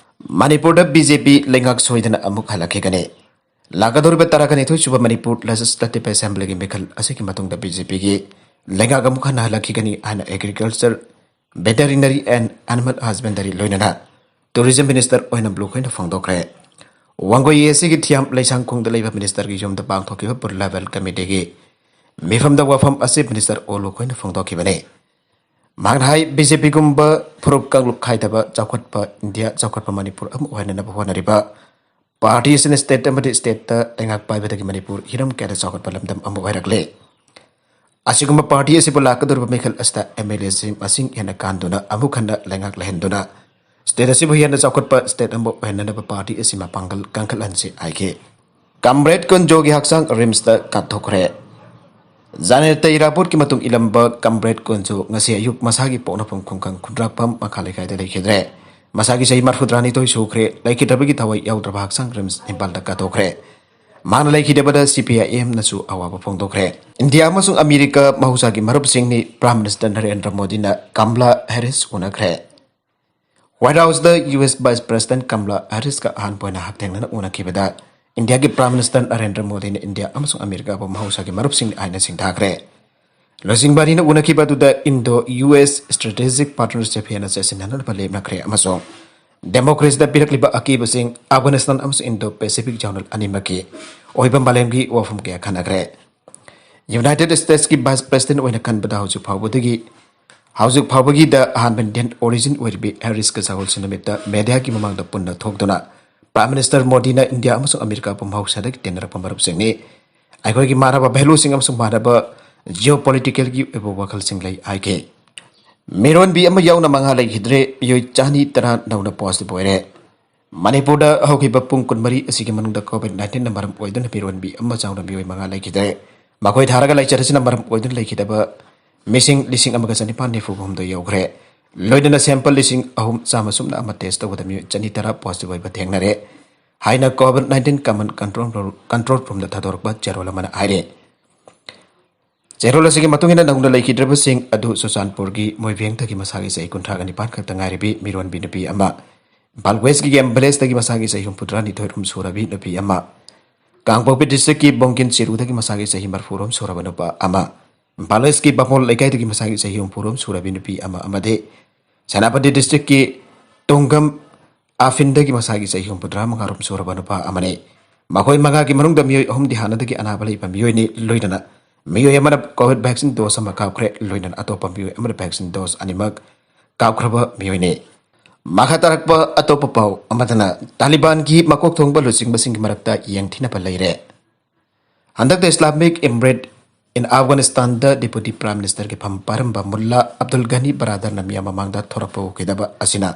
ꯃꯅꯤꯄꯨꯔꯗ ꯕꯤ ꯖꯦ ꯄꯤ ꯂꯩꯉꯥꯛ ꯁꯣꯏꯗꯅ ꯑꯃꯨꯛ ꯍꯜꯂꯛꯈꯤꯒꯅꯤ꯫ ꯂꯥꯛꯀꯗꯧꯔꯤꯕ ꯇꯔꯥꯅꯤꯊꯣꯏ ꯁꯨꯕ ꯃꯅꯤꯄꯨꯔ ꯂꯦꯖꯤꯁꯂꯦꯇꯤꯚ ꯑꯦꯁꯦꯝꯕ꯭ꯂꯤꯒꯤ ꯃꯤꯈꯜ ꯑꯁꯤꯒꯤ ꯃꯇꯨꯡꯗ ꯕꯤ ꯖꯦ ꯄꯤꯒꯤ ꯂꯩꯉꯥꯛ ꯑꯃꯨꯛ ꯍꯟꯅ ꯍꯜꯂꯛꯈꯤꯒꯅꯤ ꯍꯥꯏꯅ ꯑꯦꯒ꯭ꯔꯤꯀꯜꯆꯔ, ꯚꯦꯇꯔꯤꯅꯔꯤ ꯑꯦꯟ ꯑꯦꯅꯤꯃꯦꯜ ꯍꯁꯕꯦꯟꯗꯔꯤ ꯂꯣꯏꯅꯅ ꯇꯨꯔꯤꯖꯝ ꯃꯤꯅꯤꯁꯇꯔ ꯑꯣꯏꯅ ꯕ꯭ꯂꯨ ꯈꯣꯏꯅ ꯐꯣꯡꯗꯣꯛꯈ꯭ꯔꯦ꯫ ꯋꯥꯡꯒꯣꯏ ꯑꯦ ꯁꯤꯒꯤ ꯊꯤꯌꯥꯝ ꯂꯩꯁꯥꯡꯈꯣꯡꯗ ꯂꯩꯕ ꯃꯤꯅꯤꯁꯇꯔꯒꯤ ꯌꯨꯝꯗ ꯄꯥꯡꯊꯣꯛꯈꯤꯕ ꯕꯨꯊ ꯂꯦꯚꯦꯜ ꯀꯃꯤꯇꯤꯒꯤ ꯃꯤꯐꯝꯗ ꯋꯥꯐꯝ ꯑꯁꯤ ꯃꯤꯅꯤꯁꯇꯔ ꯑꯣ ꯂꯨ ꯈꯣꯏꯅ ꯐꯣꯡꯗꯣꯛꯈꯤꯕꯅꯤ꯫ ꯃꯍꯥꯛꯅ ꯍꯥꯏ, ꯕꯤ ꯖꯦ ꯄꯤꯒꯨꯝꯕ ꯐꯨꯔꯨꯞ ꯀꯥꯡꯂꯨꯞ ꯈꯥꯏꯗꯕ ꯆꯥꯎꯈꯠꯄ ꯏꯟꯗꯤꯌꯥ ꯆꯥꯎꯈꯠꯄ ꯃꯅꯤꯄꯨꯔ ꯑꯃ ꯑꯣꯏꯍꯟꯅꯕ ꯍꯣꯠꯅꯔꯤꯕ ꯄꯥꯔꯇꯤ ꯑꯁꯤꯅ ꯁ꯭ꯇꯦꯠ ꯑꯃꯗꯤ ꯁ꯭ꯇꯦꯠꯇ ꯂꯩꯉꯥꯛ ꯄꯥꯏꯕꯗꯒꯤ ꯃꯅꯤꯄꯨꯔ ꯍꯤꯔꯝ ꯀꯌꯥꯗ ꯆꯥꯎꯈꯠꯄ ꯂꯝꯗꯝ ꯑꯃ ꯑꯣꯏꯔꯛꯂꯦ꯫ ꯑꯁꯤꯒꯨꯝꯕ ꯄꯥꯔꯇꯤ ꯑꯁꯤꯕꯨ ꯂꯥꯛꯀꯗꯧꯔꯤꯕ ꯃꯤꯈꯜ ꯑꯁꯤꯗ ꯑꯦꯝ ꯑꯦꯜ ꯑꯦꯁꯤꯡ ꯃꯁꯤꯡ ꯍꯦꯟꯅ ꯀꯥꯟꯗꯨꯅ ꯑꯃꯨꯛ ꯍꯟꯅ ꯂꯩꯉꯥꯛ ꯂꯩꯍꯟꯗꯨꯅ ꯁ꯭ꯇꯦꯠ ꯑꯁꯤꯕꯨ ꯍꯦꯟꯅ ꯆꯥꯎꯈꯠꯄ ꯁ꯭ꯇꯦꯠ ꯑꯃ ꯑꯣꯏꯍꯟꯅꯅꯕ ꯄꯥꯔꯇꯤ ꯑꯁꯤ ꯃꯄꯥꯡꯒꯜ ꯀꯟꯈꯠꯍꯟꯁꯤ ꯍꯥꯏꯈꯤ꯫ ꯀꯝꯔꯦꯗ ꯀꯨꯟꯖꯣꯒꯤ ꯍꯛꯆꯥꯡ ꯔꯤꯝꯁꯇ ꯀꯥꯞꯊꯣꯛꯈ꯭ꯔꯦ꯫ ꯖꯥꯅꯦꯇ ꯏꯔꯥꯕꯣꯠꯀꯤ ꯃꯇꯨꯡ ꯏꯜꯂꯝꯕ ꯀꯝꯔꯦꯗ ꯀꯨꯟꯖꯣ ꯉꯁꯤ ꯑꯌꯨꯛ ꯃꯁꯥꯒꯤ ꯄꯣꯛꯅꯐꯝ ꯈꯨꯡꯒꯪ ꯈꯨꯟꯗ꯭ꯔꯥꯛꯄꯝ ꯃꯈꯥ ꯂꯩꯀꯥꯏꯗ ꯂꯩꯈꯤꯗ꯭ꯔꯦ꯫ ꯃꯁꯥꯒꯤ ꯆꯍꯤ ꯃꯔꯤꯐꯨꯇꯔꯥꯅꯤꯊꯣꯏ ꯁꯨꯈ꯭ꯔꯦ꯫ ꯂꯩꯈꯤꯗ꯭ꯔꯕꯒꯤ ꯊꯋꯥꯏ ꯌꯥꯎꯗ꯭ꯔꯕ ꯍꯛꯆꯥꯡ ꯔꯤꯝꯁ ꯏꯝꯐꯥꯜꯗ ꯀꯥꯞꯊꯣꯛꯈ꯭ꯔꯦ꯫ ꯃꯥꯅ ꯂꯩꯈꯤꯗꯕꯗ ꯁꯤ ꯄꯤ ꯑꯥꯏ ꯑꯦꯝꯅꯁꯨ ꯑꯋꯥꯕ ꯐꯣꯡꯗꯣꯛꯈ꯭ꯔꯦ꯫ ꯏꯟꯗꯤꯌꯥ ꯑꯃꯁꯨꯡ ꯑꯃꯦꯔꯤꯀꯥ ꯃꯍꯧꯁꯥꯒꯤ ꯃꯔꯨꯞꯁꯤꯡꯅꯤ꯫ ꯄ꯭ꯔꯥꯏꯝ ꯃꯤꯅꯤꯁꯇꯔ ꯅꯔꯦꯟꯗ꯭ꯔ ꯃꯣꯗꯤꯅ ꯀꯝꯂꯥ ꯍꯦꯔꯤꯁ ꯎꯅꯈ꯭ꯔꯦ꯫ ꯋꯥꯏꯠ ꯍꯥꯎꯁꯇ U S vice president Kamala ꯍꯦꯔꯤꯁꯀ ꯑꯍꯥꯟꯕ ꯑꯣꯏꯅ ꯍꯛꯊꯦꯡꯅꯅ ꯎꯅꯈꯤꯕꯗ ꯏꯟꯗꯤꯌꯥꯒꯤ ꯄ꯭ꯔꯥꯏꯝ ꯃꯤꯅꯤꯁꯇꯔ ꯅꯔꯦꯟꯗ꯭ꯔ ꯃꯣꯗꯤꯅ ꯏꯟꯗꯤꯌꯥ ꯑꯃꯁꯨꯡ ꯑꯃꯦꯔꯤꯀꯥꯕꯨ ꯃꯍꯧꯁꯥꯒꯤ ꯃꯔꯨꯞꯁꯤꯡꯅꯤ ꯍꯥꯏꯅ ꯁꯤꯡꯊꯥꯈ꯭ꯔꯦ꯫ ꯂꯨꯆꯤꯡꯕ ꯑꯅꯤꯅ ꯎꯅꯈꯤꯕ ꯑꯗꯨꯗ Indo-U S Strategic Partnership ꯍꯦꯟꯅ ꯆꯦꯠꯁꯤꯟꯅꯅꯕ ꯂꯦꯞꯅꯈ꯭ꯔꯦ ꯑꯃꯁꯨꯡ ꯗꯦꯃꯣꯀ꯭ꯔꯦꯁꯤꯗ ꯄꯤꯔꯛꯂꯤꯕ ꯑꯀꯤꯕꯁꯤꯡ ꯑꯐꯒꯥꯅꯤꯁꯇꯥꯟ ꯑꯃꯁꯨꯡ Indo-Pacific ꯖꯣꯅꯦꯜ ꯑꯅꯤꯃꯛꯀꯤ ꯑꯣꯏꯕ ꯃꯥꯂꯦꯝꯒꯤ ꯋꯥꯐꯝ ꯀꯌꯥ ꯈꯟꯅꯈ꯭ꯔꯦ꯫ ꯌꯨꯅꯥꯏꯇꯦꯗ ꯁ꯭ꯇꯦꯠꯁꯀꯤ ꯚꯥꯏꯁ ꯄ꯭ꯔꯦꯁꯤꯗꯦꯟꯠ ꯑꯣꯏꯅ ꯈꯟꯕꯗ ꯍꯧꯖꯤꯛ ꯐꯥꯎꯕꯗꯒꯤ ꯍꯧꯖꯤꯛ ꯐꯥꯎꯕꯒꯤꯗ ꯑꯍꯥꯟꯕ Indian origin ꯑꯣꯏꯔꯤꯕꯤ ꯍꯦꯔꯤꯁꯀ ꯁꯒꯣꯜꯁꯦꯟ ꯅꯨꯃꯤꯠꯇ ꯃꯦꯗꯤꯌꯥꯒꯤ ꯃꯃꯥꯡꯗ ꯄꯨꯟꯅ ꯊꯣꯛꯇꯨꯅ ꯄ꯭ꯔꯥꯏꯝ ꯃꯤꯅꯤꯁꯇꯔ ꯃꯣꯗꯤꯅ ꯏꯟꯗꯤꯌꯥ ꯑꯃꯁꯨꯡ ꯑꯃꯦꯔꯤꯀꯥꯕꯨ ꯃꯍꯧꯁꯥꯗꯒꯤ ꯇꯤꯟꯅꯔꯛꯄ ꯃꯔꯨꯞꯁꯤꯡꯅꯤ꯫ ꯑꯩꯈꯣꯏꯒꯤ ꯃꯥꯟꯅꯕ ꯚꯦꯂꯨꯁꯤꯡ ꯑꯃꯁꯨꯡ ꯃꯥꯟꯅꯕ ꯖꯤꯑꯣ ꯄꯣꯂꯤꯇꯤꯀꯦꯜꯒꯤ ꯑꯣꯏꯕ ꯋꯥꯈꯜꯁꯤꯡ ꯂꯩ ꯍꯥꯏꯈꯤ꯫ ꯃꯤꯔꯣꯟꯕꯤ ꯑꯃ ꯌꯥꯎꯅ ꯃꯉꯥ ꯂꯩꯈꯤꯗ꯭ꯔꯦ, ꯃꯤꯑꯣꯏ ꯆꯅꯤ ꯇꯔꯥ ꯅꯧꯅ ꯄꯣꯖꯤꯇꯤꯚ ꯑꯣꯏꯔꯦ꯫ ꯃꯅꯤꯄꯨꯔꯗ ꯍꯧꯈꯤꯕ ꯄꯨꯡ ꯀꯨꯟꯃꯔꯤ ꯑꯁꯤꯒꯤ ꯃꯅꯨꯡꯗ ꯀꯣꯚꯤꯗ ꯅꯥꯏꯟꯇꯤꯟꯅ ꯃꯔꯝ ꯑꯣꯏꯗꯨꯅ ꯃꯤꯔꯣꯟꯕꯤ ꯑꯃ ꯌꯥꯎꯅ ꯃꯤꯑꯣꯏ ꯃꯉꯥ ꯂꯩꯈꯤꯗ꯭ꯔꯦ꯫ ꯃꯈꯣꯏ ꯊꯥꯔꯒ ꯂꯩꯆꯠ ꯑꯁꯤꯅ ꯃꯔꯝ ꯑꯣꯏꯗꯨꯅ ꯂꯩꯈꯤꯗꯕ ꯃꯤꯁꯤꯡ ꯂꯤꯁꯤꯡ ꯑꯃꯒ ꯆꯅꯤꯄꯥꯟ ꯅꯤꯐꯨ ꯍꯨꯝꯗꯣꯏ ꯌꯧꯈ꯭ꯔꯦ꯫ ꯂꯣꯏꯅꯅ ꯁꯦꯝꯄꯜ ꯂꯤꯁꯤꯡ ꯑꯍꯨꯝ ꯆꯥꯝꯃ ꯁꯨꯞꯅ ꯑꯃ ꯇꯦꯁ ꯇꯧꯕꯗ ꯃꯤꯑꯣꯏ ꯆꯅꯤ ꯇꯔꯥ ꯄꯣꯖꯤꯇꯤꯚ ꯑꯣꯏꯕ ꯊꯦꯡꯅꯔꯦ ꯍꯥꯏꯅ ꯀꯣꯚꯤꯗ ꯅꯥꯏꯟꯇꯤꯟ ꯀꯃꯟ ꯀꯟꯇ꯭ꯔꯣꯜ ꯔꯨꯝ, ꯀꯟꯇ꯭ꯔꯣꯜ ꯔꯨꯝꯗ ꯊꯥꯗꯣꯔꯛꯄ ꯆꯦꯔꯣꯜ ꯑꯃꯅ ꯍꯥꯏꯔꯦ꯫ ꯆꯦꯔꯣꯜ ꯑꯁꯤꯒꯤ ꯃꯇꯨꯡ ꯏꯟꯅ ꯅꯧꯅ ꯂꯩꯈꯤꯗ꯭ꯔꯕꯁꯤꯡ ꯑꯗꯨ ꯆꯨꯔꯆꯥꯟꯄꯨꯔꯒꯤ ꯃꯣꯏꯚꯦꯡꯗꯒꯤ ꯃꯁꯥꯒꯤ ꯆꯍꯤ ꯀꯨꯟꯊ꯭ꯔꯥꯒ ꯅꯤꯄꯥꯟ ꯈꯛꯇ ꯉꯥꯏꯔꯕꯤ ꯃꯤꯔꯣꯟꯕꯤ ꯅꯨꯄꯤ ꯑꯃ, ꯏꯝꯐꯥꯜ ꯋꯦꯁꯀꯤ ꯒꯦꯝ ꯚꯤꯂꯦꯖꯇꯒꯤ ꯃꯁꯥꯒꯤ ꯆꯍꯤ ꯍꯨꯝꯐꯨꯇꯔꯥꯅꯤꯊꯣꯏ ꯔꯨꯝ ꯁꯨꯔꯕꯤ ꯅꯨꯄꯤ ꯑꯃ, ꯀꯥꯡꯄꯣꯛꯄꯤ ꯗꯤꯁꯇ꯭ꯔꯤꯛꯀꯤ ꯕꯣꯡꯒꯤꯟ ꯆꯤꯔꯨꯗꯒꯤ ꯃꯁꯥꯒꯤ ꯆꯍꯤ ꯃꯔꯤꯐꯨ ꯔꯣꯝ ꯁꯨꯔꯕ ꯅꯨꯄꯥ ꯑꯃ, ꯏꯝꯐꯥꯜ ꯏꯁꯀꯤ ꯕꯥꯃꯣꯜ ꯂꯩꯀꯥꯏꯗꯒꯤ ꯃꯁꯥꯒꯤ ꯆꯍꯤ ꯍꯨꯝꯐꯨ ꯔꯣꯝ ꯁꯨꯔꯕꯤ ꯅꯨꯄꯤ ꯑꯃ ꯑꯃꯗꯤ ꯁꯦꯅꯥꯄꯇꯤ ꯗꯤꯁꯇ꯭ꯔꯤꯛꯀꯤ ꯇꯣꯡꯒꯝ ꯑꯥꯐꯤꯟꯗꯒꯤ ꯃꯁꯥꯒꯤ ꯆꯍꯤ ꯍꯨꯝꯐꯨꯇꯔꯥ ꯃꯉꯥ ꯔꯣꯝ ꯁꯨꯔꯕ ꯅꯨꯄꯥ ꯑꯃꯅꯤ꯫ ꯃꯈꯣꯏ ꯃꯉꯥꯒꯤ ꯃꯅꯨꯡꯗ ꯃꯤꯑꯣꯏ ꯑꯍꯨꯝꯗꯤ ꯍꯥꯟꯅꯗꯒꯤ ꯑꯅꯥꯕ ꯂꯩꯕ ꯃꯤꯑꯣꯏꯅꯤ, ꯂꯣꯏꯅꯅ ꯃꯤꯑꯣꯏ ꯑꯃꯅ ꯀꯣꯚꯤꯗ ꯚꯦꯛꯁꯤꯟ ꯗꯣꯁ ꯑꯃ ꯀꯥꯞꯈ꯭ꯔꯦ, ꯂꯣꯏꯅꯅ ꯑꯇꯣꯞꯄ ꯃꯤꯑꯣꯏ ꯑꯃꯅ ꯚꯦꯛꯁꯤꯟ ꯗꯣꯁ ꯑꯅꯤꯃꯛ ꯀꯥꯞꯈ꯭ꯔꯕ ꯃꯤꯑꯣꯏꯅꯤ꯫ ꯃꯈꯥ ꯇꯥꯔꯛꯄ ꯑꯇꯣꯞꯄ ꯄꯥꯎ ꯑꯃꯗꯅ ꯇꯥꯂꯤꯕꯥꯟꯒꯤ ꯃꯀꯣꯛ ꯊꯣꯡꯕ ꯂꯨꯆꯤꯡꯕꯁꯤꯡꯒꯤ ꯃꯔꯛꯇ ꯌꯦꯡꯊꯤꯅꯕ ꯂꯩꯔꯦ꯫ ꯍꯟꯗꯛꯇ ꯏꯁꯂꯥꯃꯤꯛ ꯏꯃꯤꯔꯦꯠ ꯏꯟ ꯑꯐꯒꯥꯅꯤꯁꯇꯥꯟꯗ ꯗꯤꯄꯨꯇꯤ ꯄ꯭ꯔꯥꯏꯝ ꯃꯤꯅꯤꯁꯇꯔꯒꯤ ꯐꯝ ꯄꯥꯏꯔꯝꯕ ꯃꯨꯜꯂꯥ ꯑꯕꯗꯨꯜ ꯒꯅꯤ ꯕꯔꯥꯗꯔꯅ ꯃꯤꯌꯥꯝ ꯃꯃꯥꯡꯗ ꯊꯣꯔꯛꯄ ꯎꯈꯤꯗꯕ ꯑꯁꯤꯅ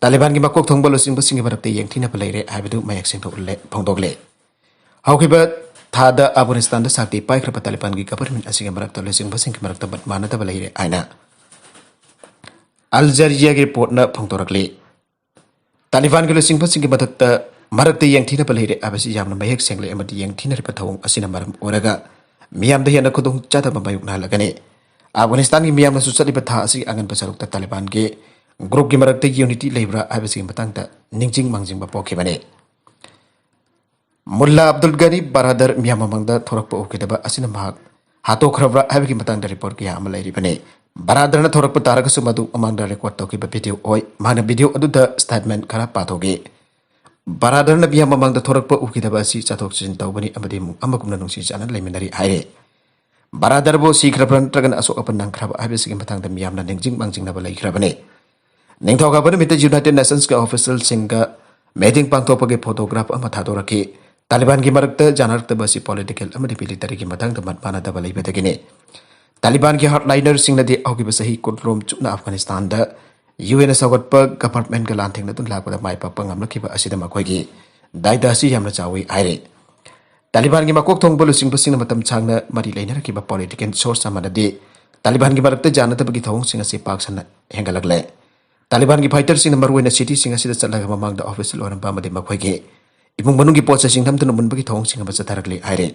ꯇꯥꯂꯤꯕꯥꯟꯒꯤ ꯃꯀꯣꯛ ꯊꯣꯡꯕ ꯂꯨꯆꯤꯡꯕꯁꯤꯡꯒꯤ ꯃꯔꯛꯇ ꯌꯦꯡꯊꯤꯅꯕ ꯂꯩꯔꯦ ꯍꯥꯏꯕꯗꯨ ꯃꯌꯦꯛ ꯁꯦꯡꯅ ꯎꯠꯂꯦ, ꯐꯣꯡꯗꯣꯛꯂꯦ꯫ ꯍꯧꯈꯤꯕ ꯊꯥꯗ ꯑꯐꯒꯥꯅꯤꯁꯇꯥꯟꯗ ꯁꯛꯇꯤ ꯄꯥꯏꯈ꯭ꯔꯕ ꯇꯥꯂꯤꯕꯥꯟꯒꯤ ꯒꯚꯔꯟꯃꯦꯟꯠ ꯑꯁꯤꯒꯤ ꯃꯔꯛꯇ ꯂꯨꯆꯤꯡꯕꯁꯤꯡꯒꯤ ꯃꯔꯛꯇ ꯃꯠ ꯃꯥꯟꯅꯗꯕ ꯂꯩꯔꯦ ꯍꯥꯏꯅ ꯑꯜ ꯖꯔꯤꯌꯥꯒꯤ ꯔꯤꯄꯣꯔꯠꯅ ꯐꯣꯡꯗꯣꯔꯛꯂꯤ꯫ ꯇꯥꯂꯤꯕꯥꯟꯒꯤ ꯂꯨꯆꯤꯡꯕꯁꯤꯡꯒꯤ ꯃꯊꯛꯇ ꯃꯔꯛꯇ ꯌꯦꯡꯊꯤꯅꯕ ꯂꯩꯔꯦ ꯍꯥꯏꯕꯁꯤ ꯌꯥꯝꯅ ꯃꯌꯦꯛ ꯁꯦꯡꯂꯦ ꯑꯃꯗꯤ ꯌꯦꯡꯊꯤꯅꯔꯤꯕ ꯊꯧꯑꯣꯡ ꯑꯁꯤꯅ ꯃꯔꯝ ꯑꯣꯏꯔꯒ ꯃꯤꯌꯥꯝꯗ ꯍꯦꯟꯅ ꯈꯨꯗꯣꯡꯆꯥꯗꯕ ꯃꯥꯌꯣꯛꯅꯍꯜꯂꯒꯅꯤ꯫ ꯑꯐꯒꯥꯅꯤꯁꯇꯥꯟꯒꯤ ꯃꯤꯌꯥꯝꯅꯁꯨ ꯆꯠꯂꯤꯕ ꯊꯥ ꯑꯁꯤꯒꯤ ꯑꯉꯟꯕ ꯁꯔꯨꯛꯇ ꯇꯥꯂꯤꯕꯥꯟꯒꯤ ꯒ꯭ꯔꯨꯞꯀꯤ ꯃꯔꯛꯇ ꯌꯨꯅꯤꯇꯤ ꯂꯩꯕ꯭ꯔꯥ ꯍꯥꯏꯕꯁꯤꯒꯤ ꯃꯇꯥꯡꯗ ꯅꯤꯡꯁꯤꯡ ꯃꯥꯡꯖꯤꯡꯕ ꯄꯣꯛꯈꯤꯕꯅꯤ꯫ ꯃꯨꯜꯂꯥ ꯑꯕꯗꯨꯜ ꯒꯅꯤ ꯕꯔꯥꯗꯔ ꯃꯤꯌꯥꯝ ꯃꯃꯥꯡꯗ ꯊꯣꯔꯛꯄ ꯎꯈꯤꯗꯕ ꯑꯁꯤꯅ ꯃꯍꯥꯛ ꯍꯥꯠꯇꯣꯛꯈ꯭ꯔꯕ꯭ꯔꯥ ꯍꯥꯏꯕꯒꯤ ꯃꯇꯥꯡꯗ ꯔꯤꯄꯣꯔꯠ ꯀꯌꯥ ꯑꯃ ꯂꯩꯔꯤꯕꯅꯤ꯫ ꯕꯔꯥꯗꯔꯅ ꯊꯣꯔꯛꯄ ꯇꯥꯔꯒꯁꯨ ꯃꯗꯨ ꯃꯃꯥꯡꯗ ꯔꯦꯀꯣꯔꯗ ꯇꯧꯈꯤꯕ ꯚꯤꯗꯤꯑꯣ ꯑꯣꯏ꯫ ꯃꯍꯥꯛꯅ ꯚꯤꯗꯤꯑꯣ ꯑꯗꯨꯗ ꯁ꯭ꯇꯦꯠꯃꯦꯟ ꯈꯔ ꯄꯥꯊꯣꯛꯏ꯫ ꯕꯔꯥꯗꯔꯅ ꯃꯤꯌꯥꯝ ꯃꯃꯥꯡꯗ ꯊꯣꯔꯛꯄ ꯎꯈꯤꯗꯕ ꯑꯁꯤ ꯆꯠꯊꯣꯛ ꯆꯠꯁꯤꯟ ꯇꯧꯕꯅꯤ ꯑꯃꯗꯤ ꯏꯃꯨꯡ ꯑꯃꯒꯨꯝꯅ ꯅꯨꯡꯁꯤ ꯆꯥꯟꯅꯅ ꯂꯩꯃꯤꯟꯅꯔꯤ ꯍꯥꯏꯔꯦ꯫ ꯕꯔꯥꯗꯔꯕꯨ ꯁꯤꯈ꯭ꯔꯕ꯭ꯔꯥ ꯅꯠꯇ꯭ꯔꯒꯅ ꯑꯁꯣꯛ ꯑꯄꯟ ꯅꯪꯈ꯭ꯔꯕ ꯍꯥꯏꯕꯁꯤꯒꯤ ꯃꯇꯥꯡꯗ ꯃꯤꯌꯥꯝꯅ ꯅꯤꯡꯁꯤꯡ ꯃꯥꯡꯖꯤꯡꯅꯕ ꯂꯩꯈ꯭ꯔꯕꯅꯤ꯫ ꯅꯤꯡꯊꯧꯀꯥꯕ ꯅꯨꯃꯤꯠꯇ ꯌꯨꯅꯥꯏꯇꯦꯗ ꯅꯦꯁꯟꯁꯀꯤ ꯑꯣꯐꯤꯁꯤꯌꯦꯜꯁꯤꯡꯒ ꯃꯤꯇꯤꯡ ꯄꯥꯡꯊꯣꯛꯄꯒꯤ ꯐꯣꯇꯣꯒ꯭ꯔꯥꯐ ꯑꯃ ꯊꯥꯗꯣꯔꯛꯈꯤ꯫ ꯇꯥꯂꯤꯕꯥꯟꯒꯤ ꯃꯔꯛꯇ ꯌꯥꯅꯔꯛꯇꯕ ꯑꯁꯤ ꯄꯣꯂꯤꯇꯤꯀꯦꯜ ꯑꯃꯗꯤ ꯃꯤꯂꯤꯇꯔꯤꯒꯤ ꯃꯇꯥꯡꯗ ꯃꯠ ꯃꯥꯟꯅꯗꯕ ꯂꯩꯕꯗꯒꯤꯅꯤ꯫ ꯇꯥꯂꯤꯕꯥꯟꯒꯤ ꯍꯥꯔꯗꯂꯥꯏꯅꯔꯁꯤꯡꯅꯗꯤ ꯍꯧꯈꯤꯕ ꯆꯍꯤ ꯀꯨꯟꯔꯣꯝ ꯆꯨꯞꯅ ꯑꯐꯒꯥꯅꯤꯁꯇꯥꯟꯗ ꯌꯨ ꯑꯦꯟꯅ ꯁꯧꯒꯠꯄ ꯒꯚꯔꯟꯃꯦꯟꯠꯀ ꯂꯥꯟꯊꯦꯡꯅꯗꯨꯅ ꯂꯥꯛꯄꯗ ꯃꯥꯏ ꯄꯥꯛꯄ ꯉꯝꯂꯛꯈꯤꯕ ꯑꯁꯤꯗ ꯃꯈꯣꯏꯒꯤ ꯗꯥꯏꯗ ꯑꯁꯤ ꯌꯥꯝꯅ ꯆꯥꯎꯏ ꯍꯥꯏꯔꯤ꯫ ꯇꯥꯂꯤꯕꯥꯟꯒꯤ ꯃꯀꯣꯛ ꯊꯣꯡꯕ ꯂꯨꯆꯤꯡꯕꯁꯤꯡꯅ ꯃꯇꯝ ꯁꯥꯡꯅ ꯃꯔꯤ ꯂꯩꯅꯔꯛꯈꯤꯕ ꯄꯣꯂꯤꯇꯤꯀꯦꯜ ꯁꯣꯔꯁ ꯑꯃꯅꯗꯤ ꯇꯥꯂꯤꯕꯥꯟꯒꯤ ꯃꯔꯛꯇ ꯌꯥꯅꯗꯕꯒꯤ ꯊꯧꯑꯣꯡꯁꯤꯡ ꯑꯁꯤ ꯄꯥꯛ ꯁꯟꯅ ꯍꯦꯟꯒꯠꯂꯛꯂꯦ꯫ ꯇꯥꯂꯤꯕꯥꯟꯒꯤ ꯐꯥꯏꯇꯔꯁꯤꯡꯅ ꯃꯔꯨꯑꯣꯏꯅ ꯁꯤꯇꯤꯁꯤꯡ ꯑꯁꯤꯗ ꯆꯠꯂꯒ ꯃꯃꯥꯡꯗ ꯑꯣꯐꯤꯁꯤꯌꯦꯜ ꯑꯣꯏꯔꯝꯕ ꯑꯃꯗꯤ ꯃꯈꯣꯏꯒꯤ ꯏꯃꯨꯡ ꯃꯅꯨꯡꯒꯤ ꯄꯣꯠ ꯆꯩꯁꯤꯡ ꯅꯝꯗꯨꯅ ꯃꯨꯟꯕꯒꯤ ꯊꯧꯑꯣꯡꯁꯤꯡ ꯑꯃ ꯆꯠꯊꯔꯛꯂꯤ ꯍꯥꯏꯔꯤ꯫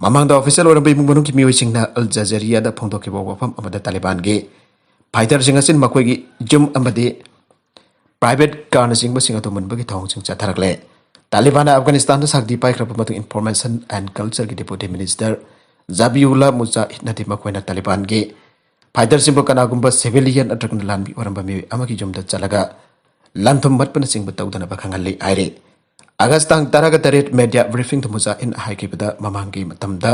ꯃꯃꯥꯡꯗ ꯑꯣꯐꯤꯁꯤꯌꯦꯜ ꯑꯣꯏꯔꯝꯕ ꯏꯃꯨꯡ ꯃꯅꯨꯡꯒꯤ ꯃꯤꯑꯣꯏꯁꯤꯡꯅ ꯑꯜ ꯖꯖꯔꯤꯌꯥꯗ ꯐꯣꯡꯗꯣꯛꯈꯤꯕ ꯋꯥꯐꯝ ꯑꯃꯗ ꯇꯥꯂꯤꯕꯥꯟꯒꯤ ꯐꯥꯏꯇꯔꯁꯤꯡ ꯑꯁꯤꯅ ꯃꯈꯣꯏꯒꯤ ꯌꯨꯝ ꯑꯃꯗꯤ ꯄ꯭ꯔꯥꯏꯚꯦꯠ ꯀꯥꯔꯅꯆꯤꯡꯕꯁꯤꯡ ꯑꯗꯨ ꯃꯨꯟꯕꯒꯤ ꯊꯧꯑꯣꯡꯁꯤꯡ ꯆꯠꯊꯔꯛꯂꯦ꯫ ꯇꯥꯂꯤꯕꯥꯟꯅ ꯑꯐꯒꯥꯅꯤꯁꯇꯥꯟꯗ ꯁꯛꯇꯤ ꯄꯥꯏꯈ꯭ꯔꯕ ꯃꯇꯨꯡ ꯏꯟꯐꯣꯔꯃꯦꯁꯟ ꯑꯦꯟ ꯀꯜꯆꯔꯒꯤ ꯗꯦꯄꯨꯇꯤ ꯃꯤꯅꯤꯁꯇꯔ ꯖꯥꯕꯤꯎꯜꯂꯥ ꯃꯨꯖꯥꯍꯤꯗꯅꯗꯤ ꯃꯈꯣꯏꯅ ꯇꯥꯂꯤꯕꯥꯟꯒꯤ ꯐꯥꯏꯇꯔꯁꯤꯡꯕꯨ ꯀꯅꯥꯒꯨꯝꯕ ꯁꯤꯚꯤꯂꯤꯌꯟ ꯅꯠꯇ꯭ꯔꯒꯅ ꯂꯥꯟꯃꯤ ꯑꯣꯏꯔꯝꯕ ꯃꯤꯑꯣꯏ ꯑꯃꯒꯤ ꯌꯨꯝꯗ ꯆꯠꯂꯒ ꯂꯟ ꯊꯨꯝ ꯃꯠꯄꯅꯆꯤꯡꯕ ꯇꯧꯗꯅꯕ ꯈꯪꯍꯜꯂꯤ ꯍꯥꯏꯔꯤ꯫ ꯑꯥꯒꯁ ꯇꯥꯡ ꯇꯔꯥꯒ ꯇꯔꯦꯠ ꯃꯦꯗꯤꯌꯥ ꯕ꯭ꯔꯤꯐꯤꯡꯗ ꯃꯨꯖꯥꯍꯤꯗꯅ ꯍꯥꯏꯈꯤꯕꯗ ꯃꯃꯥꯡꯒꯤ ꯃꯇꯝꯗ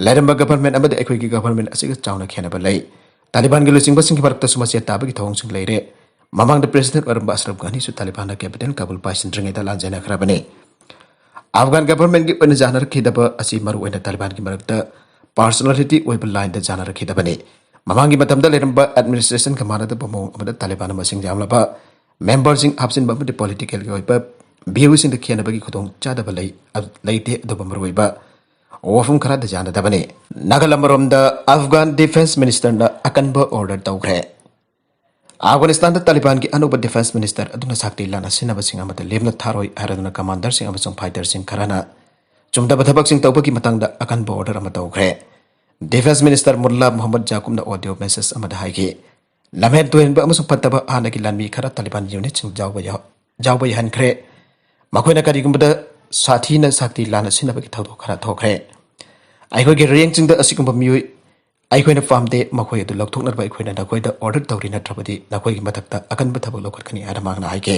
ꯂꯩꯔꯝꯕ ꯒꯚꯔꯟꯃꯦꯟꯠ ꯑꯃꯗꯤ ꯑꯩꯈꯣꯏꯒꯤ ꯒꯚꯔꯟꯃꯦꯟꯠ ꯑꯁꯤꯒ ꯆꯥꯎꯅ ꯈꯦꯠꯅꯕ ꯂꯩ꯫ ꯇꯥꯂꯤꯕꯥꯟꯒꯤ ꯂꯨꯆꯤꯡꯕꯁꯤꯡꯒꯤ ꯃꯔꯛꯇꯁꯨ ꯃꯆꯦꯠ ꯇꯥꯕꯒꯤ ꯊꯧꯑꯣꯡꯁꯤꯡ ꯂꯩꯔꯦ꯫ ꯃꯃꯥꯡꯗ ꯄ꯭ꯔꯦꯁꯤꯗꯦꯟꯠ ꯑꯣꯏꯔꯝꯕ ꯑꯁꯔꯐ ꯘꯥꯅꯤꯁꯨ ꯇꯥꯂꯤꯕꯥꯟꯅ ꯀꯦꯄꯤꯇꯦꯜ ꯀꯥꯕꯨꯜ ꯄꯥꯏꯁꯤꯟꯗ꯭ꯔꯤꯉꯩꯗ ꯂꯥꯟꯖꯦꯟꯅꯈ꯭ꯔꯕꯅꯤ꯫ ꯑꯐꯒꯥꯟ ꯒꯚꯔꯟꯃꯦꯟꯠꯀꯤ ꯑꯣꯏꯅ ꯌꯥꯅꯔꯛꯈꯤꯗꯕ ꯑꯁꯤ ꯃꯔꯨꯑꯣꯏꯅ ꯇꯥꯂꯤꯕꯥꯟꯒꯤ ꯃꯔꯛꯇ ꯄꯥꯔꯁꯣꯅꯥꯂꯤꯇꯤ ꯑꯣꯏꯕ ꯂꯥꯏꯟꯗ ꯌꯥꯅꯔꯛꯈꯤꯗꯕꯅꯤ꯫ ꯃꯃꯥꯡꯒꯤ ꯃꯇꯝꯗ ꯂꯩꯔꯝꯕ ꯑꯦꯗꯃꯤꯅꯤꯁꯇ꯭ꯔꯦꯁꯟꯒ ꯃꯥꯟꯅꯗꯕ ꯃꯑꯣꯡ ꯑꯃꯗ ꯇꯥꯂꯤꯕꯥꯟꯅ ꯃꯁꯤꯡ ꯌꯥꯝꯂꯕ ꯃꯦꯝꯕꯔꯁꯤꯡ ꯍꯥꯞꯆꯤꯟꯕ ꯑꯃꯗꯤ ꯄꯣꯂꯤꯇꯤꯀꯦꯜꯒꯤ ꯑꯣꯏꯕ ꯚ꯭ꯌꯨꯁꯤꯡꯗ ꯈꯦꯠꯅꯕꯒꯤ ꯈꯨꯗꯣꯡꯆꯥꯗꯕ ꯂꯩ, ꯂꯩꯇꯦ꯫ ꯑꯗꯨꯕꯨ ꯃꯔꯨꯑꯣꯏꯕ ꯋꯥꯐꯝ ꯈꯔꯗ ꯌꯥꯅꯗꯕꯅꯤ꯫ ꯅꯥꯀꯜ ꯑꯃꯔꯣꯝꯗ ꯑꯐꯒꯥꯟ ꯗꯤꯐꯦꯟꯁ ꯃꯤꯅꯤꯁꯇꯔꯅ ꯑꯀꯟꯕ ꯑꯣꯔꯗꯔ ꯇꯧꯈ꯭ꯔꯦ꯫ ꯑꯐꯒꯥꯅꯤꯁꯇꯥꯟꯗ ꯇꯥꯂꯤꯕꯥꯟꯒꯤ ꯑꯅꯧꯕ ꯗꯤꯐꯦꯟꯁ ꯃꯤꯅꯤꯁꯇꯔ ꯑꯗꯨꯅ ꯁꯛꯇꯤ ꯂꯥꯟꯅ ꯁꯤꯟꯅꯕꯁꯤꯡ ꯑꯃꯗ ꯂꯦꯝꯅ ꯊꯥꯔꯣꯏ ꯍꯥꯏꯔꯗꯨꯅ ꯀꯃꯥꯟꯗꯔꯁꯤꯡ ꯑꯃꯁꯨꯡ ꯐꯥꯏꯇꯔꯁꯤꯡ ꯈꯔꯅ ꯆꯨꯝꯗꯕ ꯊꯕꯛꯁꯤꯡ ꯇꯧꯕꯒꯤ ꯃꯇꯥꯡꯗ ꯑꯀꯟꯕ ꯑꯣꯔꯗꯔ ꯑꯃ ꯇꯧꯈ꯭ꯔꯦ꯫ ꯗꯤꯐꯦꯟꯁ ꯃꯤꯅꯤꯁꯇꯔ ꯃꯨꯜꯂꯥ ꯃꯨꯍꯝꯃꯗ ꯖꯥꯀꯨꯕꯅ ꯑꯣꯗꯤꯑꯣ ꯃꯦꯁꯦꯖ ꯑꯃꯗ ꯍꯥꯏꯈꯤ, ꯂꯝꯍꯦꯟ ꯇꯨꯍꯦꯟꯕ ꯑꯃꯁꯨꯡ ꯐꯠꯇꯕ ꯍꯥꯟꯅꯒꯤ ꯂꯥꯟꯃꯤ ꯈꯔ ꯇꯥꯂꯤꯕꯥꯟ ꯌꯨꯅꯤꯠꯁꯤꯡ ꯌꯥꯎꯕ ꯌꯥꯎ-, ꯌꯥꯎꯕ ꯌꯥꯍꯟꯈ꯭ꯔꯦ꯫ ꯃꯈꯣꯏꯅ ꯀꯔꯤꯒꯨꯝꯕꯗ ꯁꯥꯊꯤꯅ ꯁꯛꯇꯤ ꯂꯥꯟꯅ ꯁꯤꯟꯅꯕꯒꯤ ꯊꯧꯗꯣꯛ ꯈꯔ ꯊꯣꯛꯈ꯭ꯔꯦ꯫ ꯑꯩꯈꯣꯏꯒꯤ ꯔꯦꯡꯁꯤꯡꯗ ꯑꯁꯤꯒꯨꯝꯕ ꯃꯤꯑꯣꯏ ꯑꯩꯈꯣꯏꯅ ꯄꯥꯝꯗꯦ, ꯃꯈꯣꯏ ꯑꯗꯨ ꯂꯧꯊꯣꯛꯅꯕ ꯑꯩꯈꯣꯏꯅ ꯅꯈꯣꯏꯗ ꯑꯣꯔꯗꯔ ꯇꯧꯔꯤ, ꯅꯠꯇ꯭ꯔꯕꯗꯤ ꯅꯈꯣꯏꯒꯤ ꯃꯊꯛꯇ ꯑꯀꯟꯕ ꯊꯕꯛ ꯂꯧꯈꯠꯀꯅꯤ ꯍꯥꯏꯅ ꯃꯍꯥꯛꯅ ꯍꯥꯏꯈꯤ꯫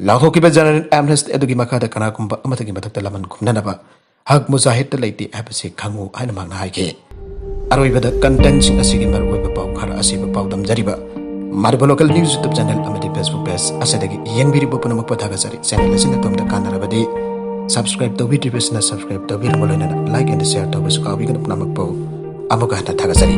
ꯂꯥꯎꯊꯣꯛꯈꯤꯕ ꯖꯦꯅꯔꯦꯜ ꯑꯦꯝꯅꯦꯁꯇꯤ ꯑꯗꯨꯒꯤ ꯃꯈꯥꯗ ꯀꯅꯥꯒꯨꯝꯕ ꯑꯃꯠꯇꯒꯤ ꯃꯊꯛꯇ ꯂꯃꯟ ꯈꯨꯝꯅꯅꯕ ꯍꯛ ꯃꯨꯖꯥꯍꯤꯗꯇ ꯂꯩꯇꯦ ꯍꯥꯏꯕꯁꯤ ꯈꯪꯉꯨ ꯍꯥꯏꯅ ꯃꯍꯥꯛꯅ ꯍꯥꯏꯈꯤ꯫ ꯑꯔꯣꯏꯕꯗ ꯀꯟꯇꯦꯟꯁꯤꯡ ꯑꯁꯤꯒꯤ ꯃꯔꯨꯑꯣꯏꯕ ꯄꯥꯎ ꯈꯔ ꯑꯁꯤꯕ ꯄꯥꯎꯗꯝꯖꯔꯤꯕ Manipur local news YouTube channel ꯑꯃꯗꯤ ꯐꯦꯁꯕꯨꯛ ꯄꯦꯖ ꯑꯁꯤꯗꯒꯤ ꯌꯦꯡꯕꯤꯔꯤꯕ ꯄꯨꯝꯅꯃꯛꯄꯨ ꯊꯥꯒꯠꯆꯔꯤ꯫ ꯆꯦꯅꯦꯜ ꯑꯁꯤꯅ ꯑꯗꯣꯝꯗ ꯀꯥꯟꯅꯔꯕꯗꯤ ꯁꯕꯁꯀ꯭ꯔꯥꯏꯕ ꯇꯧꯕꯤꯗ꯭ꯔꯤꯕꯁꯤꯅ ꯁꯕꯁꯀ꯭ꯔꯥꯏꯕ ꯇꯧꯕꯤꯔꯝꯃꯨ, ꯂꯣꯏꯅꯅ ꯂꯥꯏꯛ ꯑꯦꯟ ꯁꯤꯌꯔ ꯇꯧꯕꯁꯨ ꯀꯥꯎꯕꯤꯒꯅꯨ꯫ ꯄꯨꯝꯅꯃꯛꯄꯨ ꯑꯃꯨꯛꯀ ꯍꯟꯅ ꯊꯥꯒꯠꯆꯔꯤ꯫